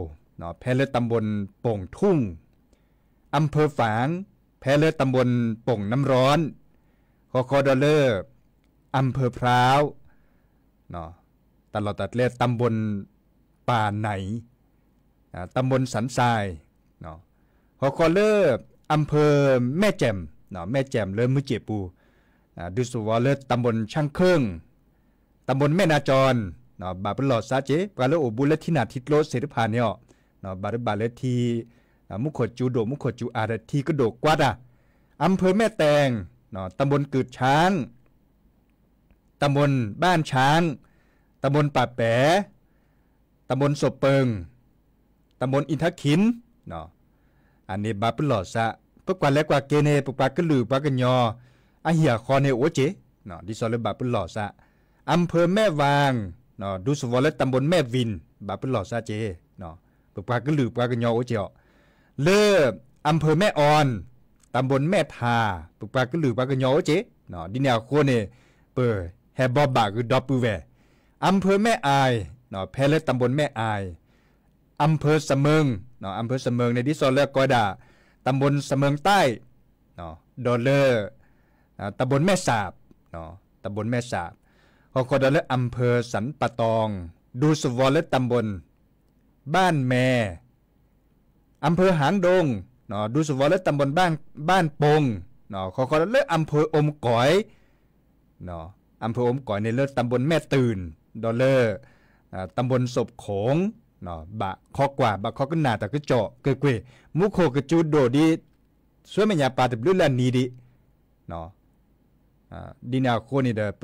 ဖဲလၢ ตำบลโป่งทุ่ง อำเภอฝาง ဖဲလၢ ตำบลโป่งน้ำร้อน ဃီဃီဒီးလၢ อำเภอพร้าว တၢ်လီၢ်တၢ်ကျဲ ตำบลป่าไหน ตำบลสันทราย ဃီဃီလၢ อำเภอแม่แจ่ม แม่แจ่ม လၢမုၢ်စ့ၣ်ပူၤ ဒူသဝီလၢ ตำบลช่างเครื่อง ตำบลแม่นาจร ဘၣ်ပလီၢ်သးက့ၤ ပှၤလၢအိၣ်ဘူးလၢထံနၢ်ထံကျိသ့ၣ်တဖၣ်န့ၣ်အီၤ ဘၣ်တဘၣ်လၢထံ မူခိၣ်စူၤဒိၣ်မူခိၣ်စူၤအါဒီး ထံကဒိၣ်ကွၢ်တၢ် อำเภอแม่แตง ตำบลเกิดช้าง ตำบลบ้านช้าง ตำบลป่าแป๋ ตำบลโสเปิง ตำบลอินทขิล အန့ၣ်ဘၣ်ပလီၢ်သး ပကွၢ်လဲၤကွၢ်က့ၤန့ၣ် ပပှၤကလုာ်ပှၤကညီ အဟံၣ်အဃီန့ၣ်အိၣ်က့ၤ ဒ်သိးလၢဘၣ်ပလီၢ်သး อำเภอแม่วาง ဒူသဝီလၢ ตำบลแม่วิน ဘၣ်ပလီၢ်သးက့ၤ ပပှၤကလုာ်ပှၤကညီအိၣ်က့ၤအီၤ လၢ อำเภอแม่ออน ตำบลแม่ทา ပပှၤကလုာ်ပှၤကညီအိၣ်က့ၤ ဒ်န့ၣ်အဃိန့ၣ် ပဟဲဘီဘၣ်ဂုာ်ဒီပုၢ်ဝဲၢ် อำเภอแม่อาย ဖဲလၢ ตำบลแม่อาย อำเภอเสมิง อำเภอเสมิง န့ၣ် ဒ်သိးလၢကိးဝဲဒၣ် ตำบลเสมิงใต้ ဒီးလၢ ตำบลแม่สาบ ตำบลแม่สาบ ဃီဃီဒီးလၢ อำเภอสันป่าตอง ဒူသဝီလၢ ตำบลบ้านแม อำเภอหางดง ဒူသဝီလၢ ตำบล บ้าน บ้านปง ဃီဃီဒီးလၢ อำเภอโอมก๋อย อำเภอโอมก๋อย န့ၣ်လၢ ตำบลแม่ตื่น ဒီးလၢ ตำบลโสบโขง ဘၣ်ခီကွၢ် ဘၣ်ခီကနၣ်တၢ်ကစီၣ်ကွ့ၢ်ကွ့ၢ် မူခိၣ်ကစူၤဒိၣ်ဒံး ဆူမဲာ်ညါပၤတဘျုးလၢအနံၤဒံး ဒ်န့ၣ်အဃိန့ၣ်ဒီး ပ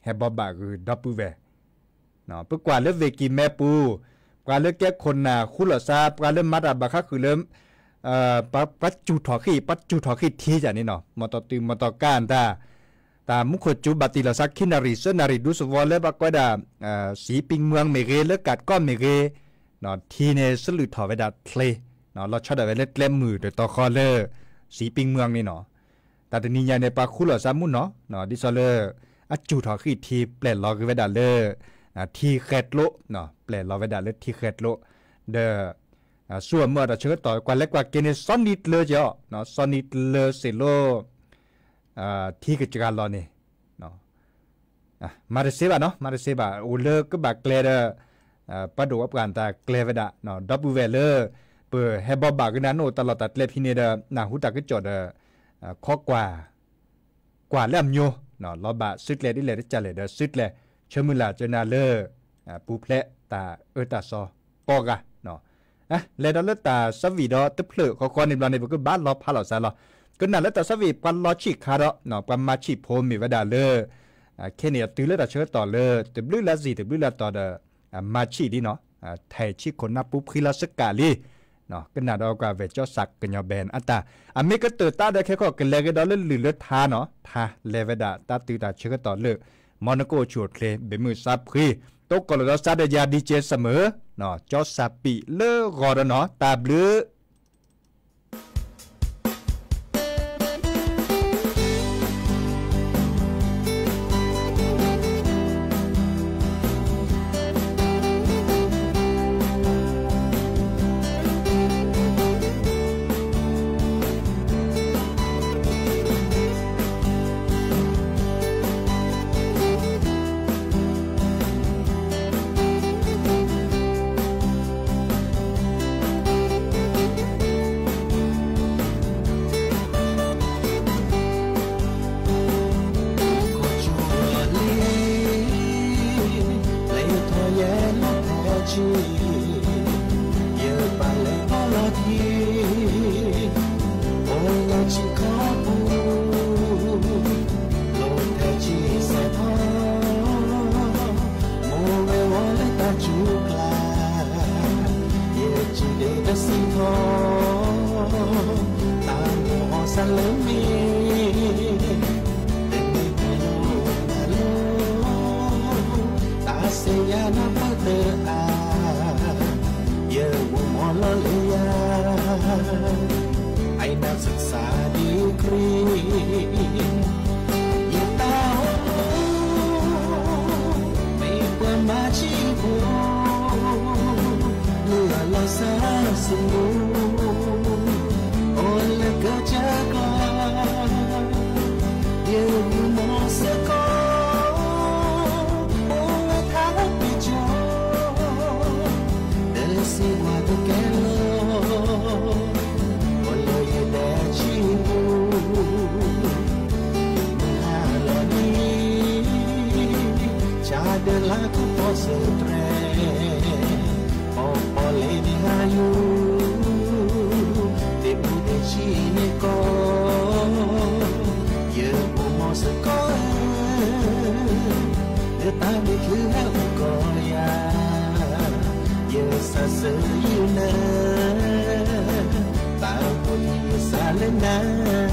ဟဲဘီဘၣ်ဂုာ်ဒီပုၢ်ဝဲၢ် ပကွၢ်လၢ ဝ့ၢ်ကံၤမဲပူၤ ပှၤလၢကဲခိၣ်နၢ်ဃူလီၤသး ပှၤလၢမၤတၢ်ဘၣ်ဃးဃုာ်လၢ ပှၤစူၢ်ထီၣ်ဃံၣ် ပှၤစူၢ်ထီၣ်ဃံၣ်ထံယၤန့ၣ်နီၤ မီၢ်တီၢ်တုၤမီၢ်တီၢ်ကါတၢ် တၢ်မူခိၣ်စူၤဘၣ်တံၢ်လီၤသးခံနၣ်ရံၣ်သၢနၣ်ရံၣ် ဒူသဝီလၢပှၤကိးဝဲဒၣ် စံးပံမွင်မ့ၢ်ဂ့ၤ လၢကးကီၢ်မ့ၢ်ဂ့ၤ ထံန့ၣ်ဆလုၢ်ထီၣ်ဝဲဒၣ်ချ့ လီၤဆီဒၣ်ဝဲလၢကျဲမုၢ်တတီၤဃီလၢ စံးပံမွင်န့ၣ်နီၤ တၢ်တနံၤညါန့ၣ် ပှၤဃူလီၤသးမူနီၤ ဒ်သိးလၢ အစူၢ်ထီၣ်ဃံၣ်ထံ ပျဲၢ်လီၤက့ၤဝဲဒၣ်လၢ ထံဃဲကျိ ပျဲၢ်လီၤဝဲဒၣ်လၢထံဃဲကျိ ဒီး ဆူအမုၢ်အတၢ်ဆၢကတီၢ် ကွၢ်လဲၤကွၢ်က့ၤန့ၣ် စီၤနံၤကျၢၤက့ၤအီၤ စီၤနံၤကျၢၤစ့ၢ်လိ ထံကစှၤလီၤန့ၣ် မၤတသ့ဘၣ်နီၤ မၤတသ့ဘၣ် အိၣ်လၢကဘၣ်ကျဲဒီး ပှၤဒိၣ်ဝဲပှၤတၢ်ကျဲဝဲဒၣ် ဒီပုၢ်ဝဲၢ်လၢ ပဟဲဘီဘၣ်ကနၣ်နအိၣ်တၢ်လီၢ်တၢ်ကျဲဖဲန့ၣ်ဒီး နၢ်ဟူတၢ်ကစီၣ်ဒီး ခီကွၢ် ကွၢ်လၢအမျိုး လီၤဘၣ်စုကျဲဒ်လဲၣ်တကလဲၣ်ဒီးစုကျဲ ဆၢမုၢ်လၢ်ကနၣ်လၢ ပူၤဖျဲးတၢ်အၢတၢ်သီကိးဂၤ လဲၤဒီးလၢတၢ်ဆၢဝံၤဒီးတဖျၢၣ်ဃီဃီန့ၣ်ဘျီန့ၣ် ပကဘၣ်လီၤဖးလီၤစးလီၤ ကနၣ်လၢတၢ်ဆၢဝံၤ ပှၤလီၤဆံးခါဒီး ပှၤမၤဆံးဖိမ့ၢ်ဝဲဒၣ်လၢ ခဲန့ၣ်အတုၤလၢတၢ်ဆၢကတီၢ်လၢ တဘျုးလၢအသီတဘျုးလၢအတီၤဒီး မၤဆံးဒ်နီၤ ထဲးဆံးခိၣ်နၢ်ပူၤဖှံလီၤစကးလံ ကနၣ်ဒီးကွၢ်ဝဲၢ်ကၠီစးကညီၤဘဲၣ်အတၢ် အမ့ၢ်ကတၢၢ်တၢ်ဒီးခဲခီၣ်ကလဲၤက့ၤဒီးလၢလုၢ်လၢထါနီၤ ထါလဲၤဝဲဒၣ်တၢ်တုၤတၢ်ဆၢကတီၢ်လၢ မီနကိၣ်ဆူၣ်အိၣ်ချ့ ဘ့ၣ်မုၢ်ဆါဖှံ တိကိၢ်လီၤဒီးစါဒီးယၤဒံးကဲစမၢၤ ကၠီစးပံးလၢဂီၤဒီးနီၤ တၢ်ဘျုး စၢၤတြဲၤ, ပီၣ်ပီၣ်လဲၣ်န့ၣ်ဟါယူၤ, သ့ၣ်မူသ့ၣ်ဆံးန့ၣ်ကီး, ယအိၣ်မီၤစ့ၢ်ကီးဧၢ, လၢတၢ်မ့ၢ်ချုးဟဲအိၣ်ကီးယၤ, ယစးဆၢယုၢ်နၤ, သးအိၣ်ယစးလၢနၤ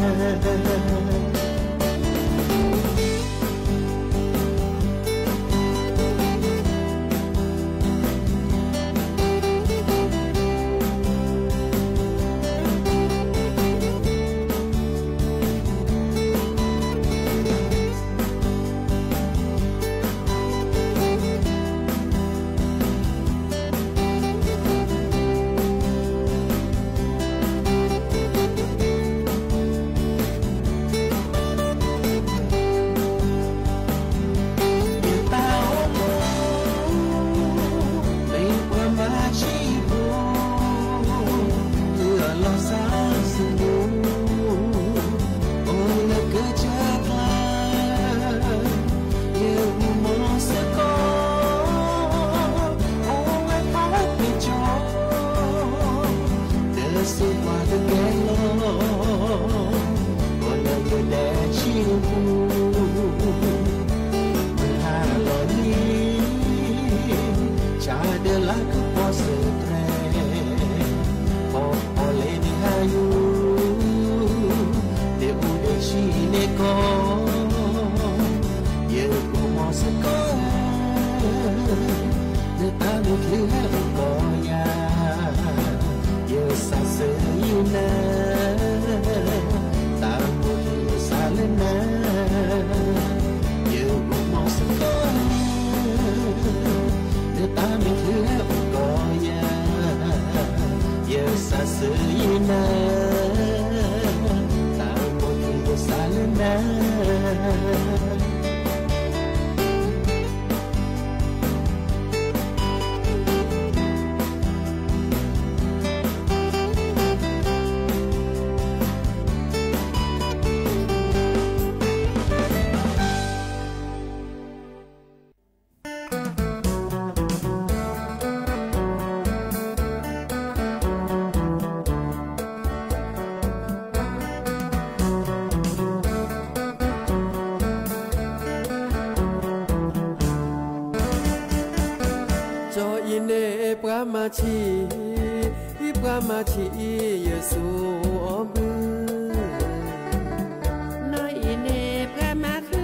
ယတၢ်အိၣ်မူ မ့ၢ်ပှၤမၤဆံးဖိ, တုၤအလီၤစၢ်စမူ, အိၣ်လၢကစၢၢ်ကျါ, ယအိၣ်မီၤစ့ၢ်ကီး, အိၣ်ဝဲဖးပ့ၤကၠီ တစံးပှၤတကဲလီၤ, အိၣ်လၢယဒဲဆံးပူၤ, မုၢ်ဟါလီၤလံ, ဆၣ်ဒၢလၢကပီၤစၢၤတြဲၤ, ပီၣ်ပီၣ်လဲၣ်န့ၣ်ဟါယူၤ, သ့ၣ်မူသ့ၣ်ဆံးန့ၣ်ကီး, ယအိၣ်မီၤစ့ၢ်ကီးဧၢ, လၢတၢ်မ့ၢ်ချုးဟဲအိၣ်ကီးယၤ, ယစးဆၢယုၢ်နၤ, သးအိၣ်ယစးလၢနၤ, ယအိၣ်မီၤစ့ၢ်ကီးဧၢ, လၢတၢ်မ့ၢ်ချုးဟဲအိၣ်ကီးယၤ, ယစးဆၢယုၢ်နၤ, သးအိၣ်ယစးလၢနၤ ကၠီအံၤန့ၣ်ပှၤမၤဆံး, အံၤပှၤမၤဆံးအံၤယစိအီၤဘု, နီၢ်အံၤန့ၣ်ပှၤမၤဃု,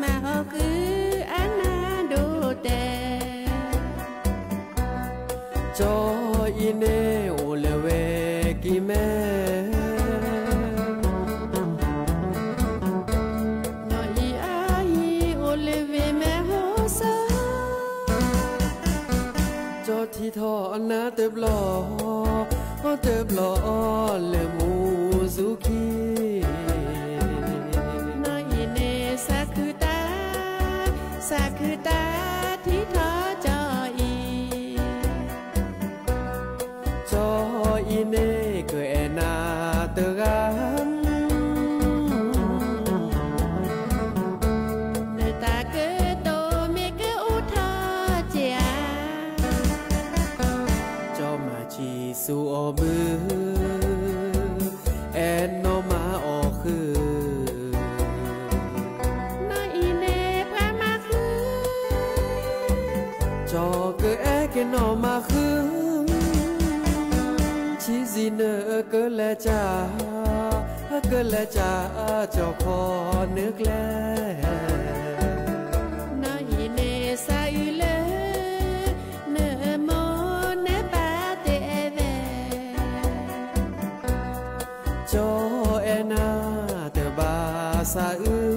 မၤဟီၣ်ဃုအနၢ်ဒိၣ်တဲာ် ကၠီအံၤန့ၣ်အိၣ်လၢဝဲကံၢ်မဲ, နီၢ်အံၤအဟံၣ်အိၣ်လၢဝ့ၢ်မဲၢ်ဟီၣ်စီၤ, ကၠီထံထီၣ်နါတဘျီ, တဘျီလၢမူစူၤခံ နီၢ်အံၤန့ၣ်စးခုတၢ်, စးခုတၢ်ထံထီၣ်ကၠီအံၤ, ကၠီအံၤန့ၣ်ကအဲၣ်နၤတဂၤ, နတၢ်ကတိၤမ့ၢ်ကအိၣ်ထီၣ်က့ၤဧါ, ကၠီမၤဆံးစိအီၤဘု, အဲၣ်နီၢ်မၤအီၤဃု, နီၢ်အံၤန့ၣ်ပှၤမၤဃု, ကၠီကအဲၣ်က့ၤနီၢ်မၤဃု, ဆံးစံးနၢၤကလဲၤကၢ်, ကလဲၤကၢ်ကၠီခီနၢကျဲ, နီၢ်အံၤန့ၣ်စးအုးလၢ, နမိၢ်နပၢ်တအဲၣ်ဝဲ ကၠီအဲၣ်နၤတဘၣ်စးအုး,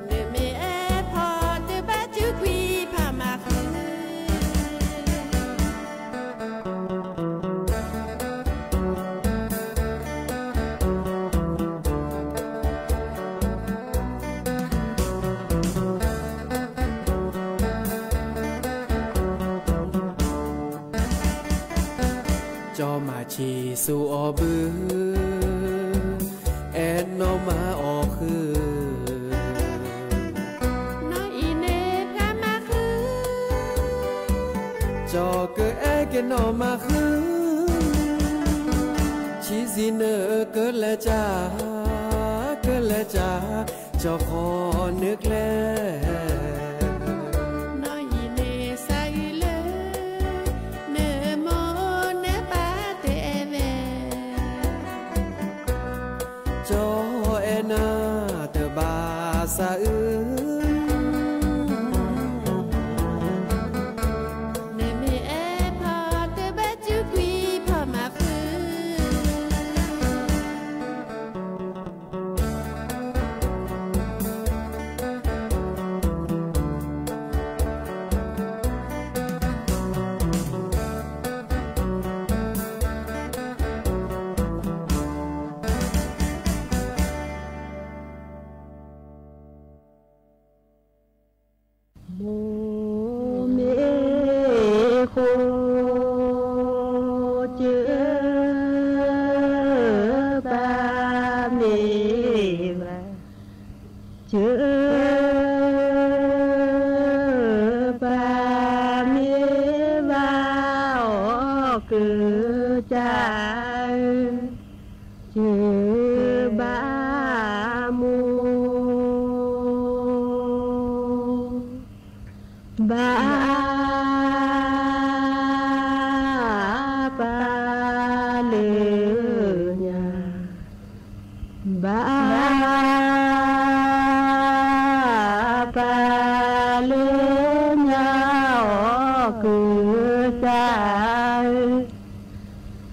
နမ့ၢ်အဲၣ်ဖီတဘၣ်စူးကွံာ်ဖးမၤဃု ကၠီမၤဆံးစိအီၤဘု, အဲၣ်နီၢ်မၤအီၤဃု, နီၢ်မၤဃု, ဆံးစံးနၢၤကလဲၤကၢ်, ကလဲၤကၢ်, ကၠီဃီနၢၤကျဲ, နီၢ်ယံၤန့ၣ်စးဂံၤလၢ, နမိၢ်နပၢ်တအဲၣ်ဝဲ, ကၠီအဲၣ်နၤတဘၣ်သးအုး, နမ့ၢ်အဲၣ်ဖီတဘၣ်စူးကွံာ်ဖီမၤဃု. မိၢ်မ့ၢ်ဃိ, ကၢပၢ်မ့ၢ်ဘၣ်, ကၢပၢ်မ့ၢ်ဘၣ်အီၤကၢ်ကၢ်, ကၢ်ဘၣ်မိၢ် ဘၣ်ပၢ်လၢညါ, ဘၣ်ပၢ်လၢညါအီၤကၢ်ကၢ်,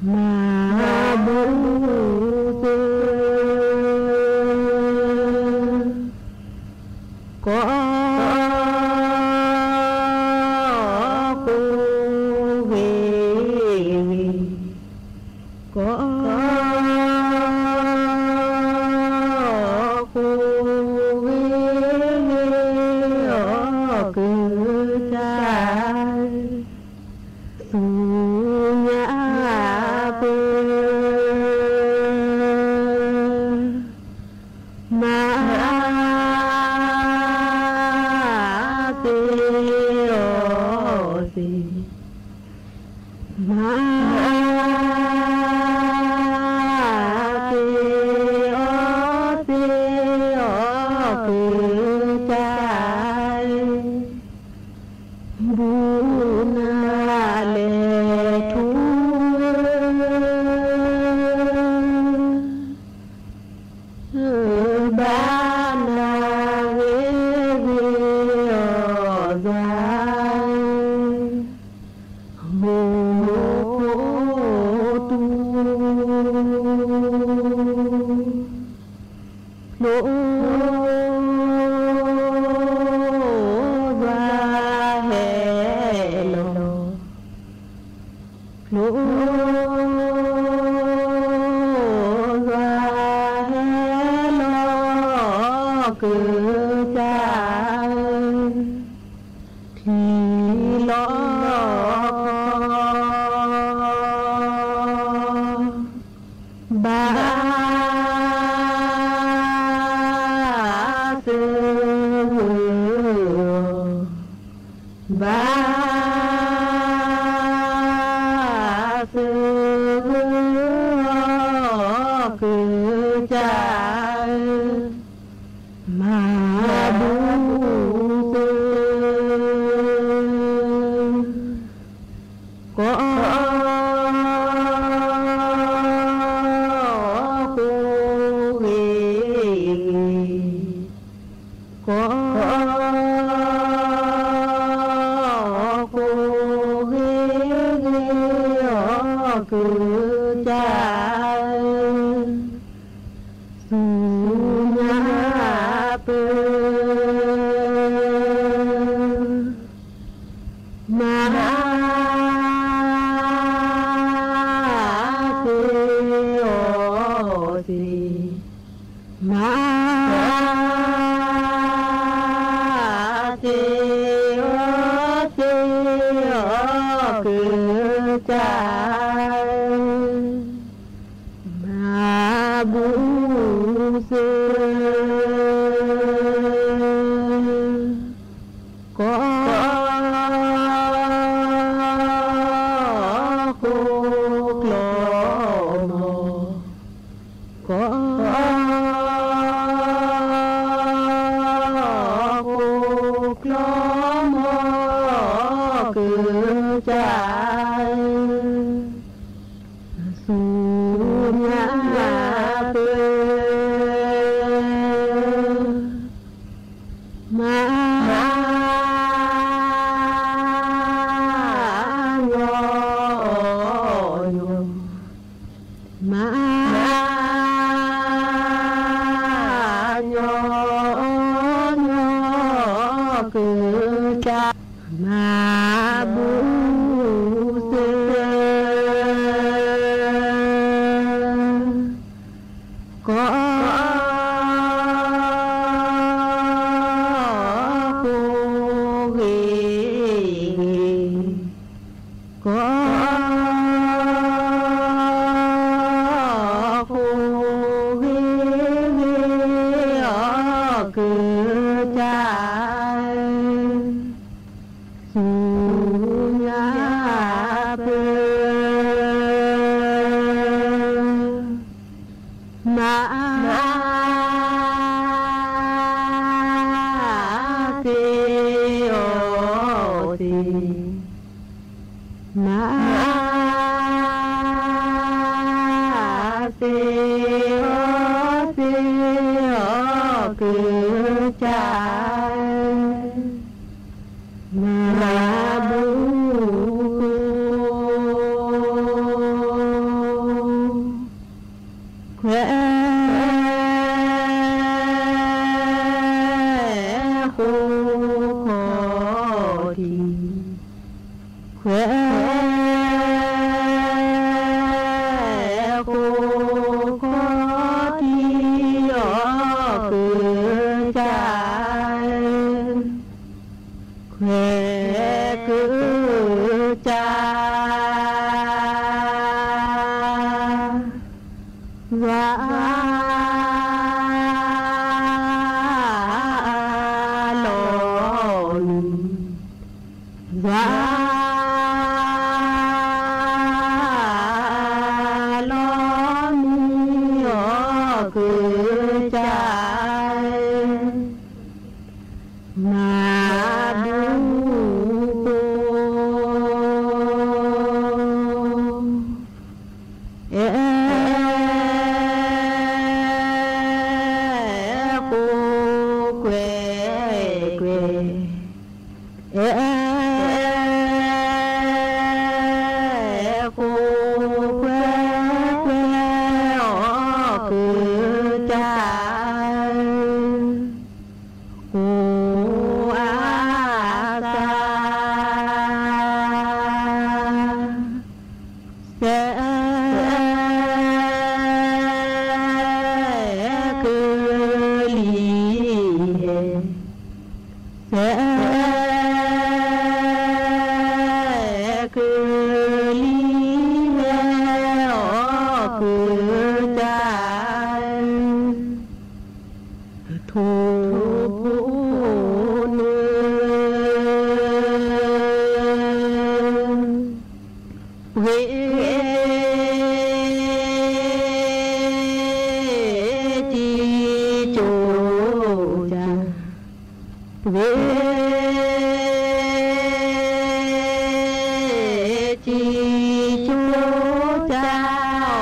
မၤဘူၣ်စၢၤ ကိးဃိဂ့ၤဂ့ၤ, ကိးဃိဂ့ၤဂ့ၤအီၤကၢ်ကၢ်, ဆူညါပၢ မၤသ့အီၣ်သ့, မၤသ့အီၣ်သ့အီၣ်ကၢ်ကၢ်, ဘူးနၤလဲၤထူ ဘၣ်နၤဂ့ၤဂ့ၤအီၤယွၤ, မိၢ်ခိၣ်တူၢ် ဖျိယွၤဟဲလီၤ, ဖျိယွၤဟဲလီၤကၢ်ကၢ်, ထံလီၤ ဘၣ်သဂၢၢ် ဘၣ်သဂၢၢ် ကၢ်ကၢ် မၤဘူၣ်စၢၤ ကိးဃိဂ့ၤဂ့ၤ, ကိးဃိဂ့ၤဂ့ၤအီၤ ကၢ်ကၢ် ဆူညါပၢ မၤသ့အီၣ်သ့ မၤသ့အီၣ်သ့ ကၢ်ကၢ် မၤဘူၣ်စၢၤ ကိးဃိ မၤညီညီကစၢ်, မၤဘူၣ်စၢၤ ကိးဃိဂ့ၤဂ့ၤ, ကိးဃိဂ့ၤဂ့ၤ အီၣ်ကစၢ် ဆူညါပၢၢ်, မၤစ့အီၣ်စ့, မၤစ့အီၣ်စ့ အီၣ်ကစၢ် မၤဘူၣ်ဃိ, ခွဲးဃိခီၣ်ထံး, ခွဲးဃိခီၣ်ထံး အီၣ်ကစၢ် ခွဲးကစၢ် ယွၤလီၤနံၤ, ယွၤလီၤနံၤ အီၣ်ကစၢ် မၤဘူၣ်ဃိ, အဲၣ်ဃိ ကွဲးကွဲး, အဲၣ်ဃိ ကွဲးကွဲး အီၣ်ကစၢ် ဃိအသး စဲးကလံၤဟဲ, စဲးကလံၤဟဲ အီၣ်ကစၢ် ထိၣ်ဖိနၢၤ ပှ့ၤစံကၠိကၠၢ်, ပှ့ၤစံကၠိကၠၢ် အီၣ်ကစၢ်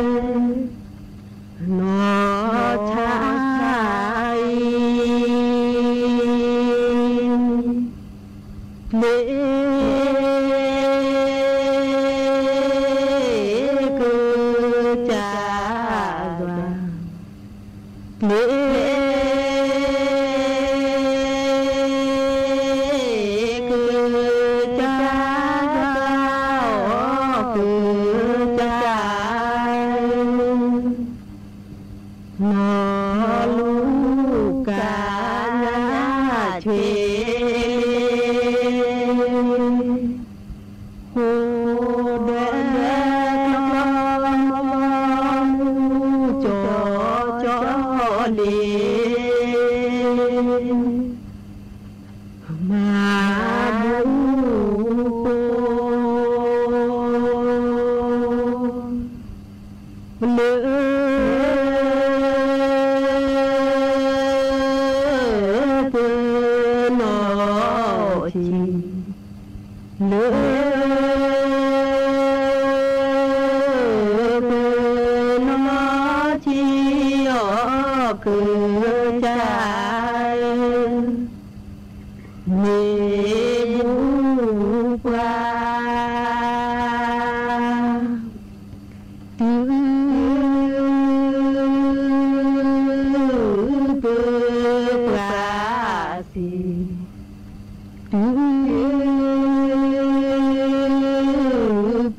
နီၢ်ဆါအံၤ ပျ့ၤကစၢ်ယွၤ, ပျ့ၤကစၢ်ယွၤ အီၣ်ကစၢ် နီၢ်လူၤကၣ်ညါဆဲး, ဃိဒွဲၣ်ကျီမီမူ ကၠီကၠီလ့ၤ မၤဘူၣ်ဃိ လၢပနီၢ်ဆံး, လၢပနီၢ်ဆံး အီၣ်ကစၢ် မ့ၢ်ဘူၣ်ပှၤ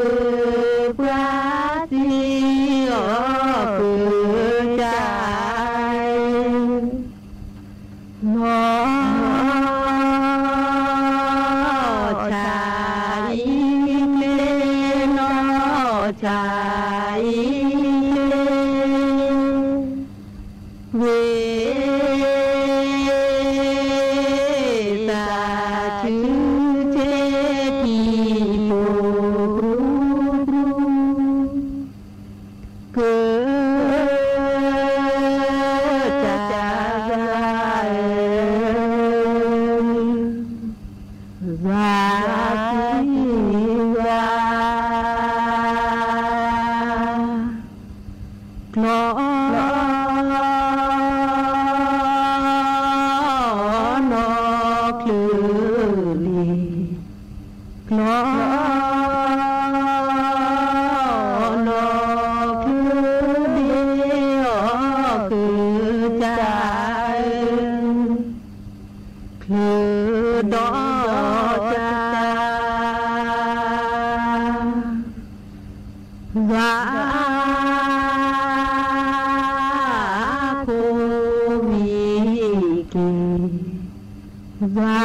ပှၤစံးအီၤကစၢ်, နီၢ် ဆၣ်အံၤကျ့, နီၢ် ဆၣ်အံၤကျ့, ဝ့ၢ် သးဆူဆ့ထံဖိ ပြူပြူ, ကစၢ်ယွၤဧၢ, ယွၤစံးယွၤ ကျီ နီၢ်ချုးလ့ၤ, ကျီ နီၢ်ချုးလ့ၤအီၤကစၢ်ဧၢ, ချုးဒီးကစၢ် ယွၤ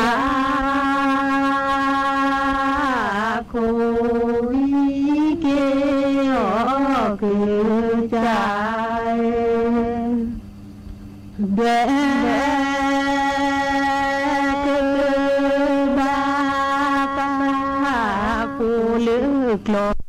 အခိၣ်ဝံၤက့ၤ, ယွၤအခိၣ်ဝံၤက့ၤအီၤကစၢ်ဧၢ, ဒဲးကဘၣ်ပာ်ဃိလၢကျီ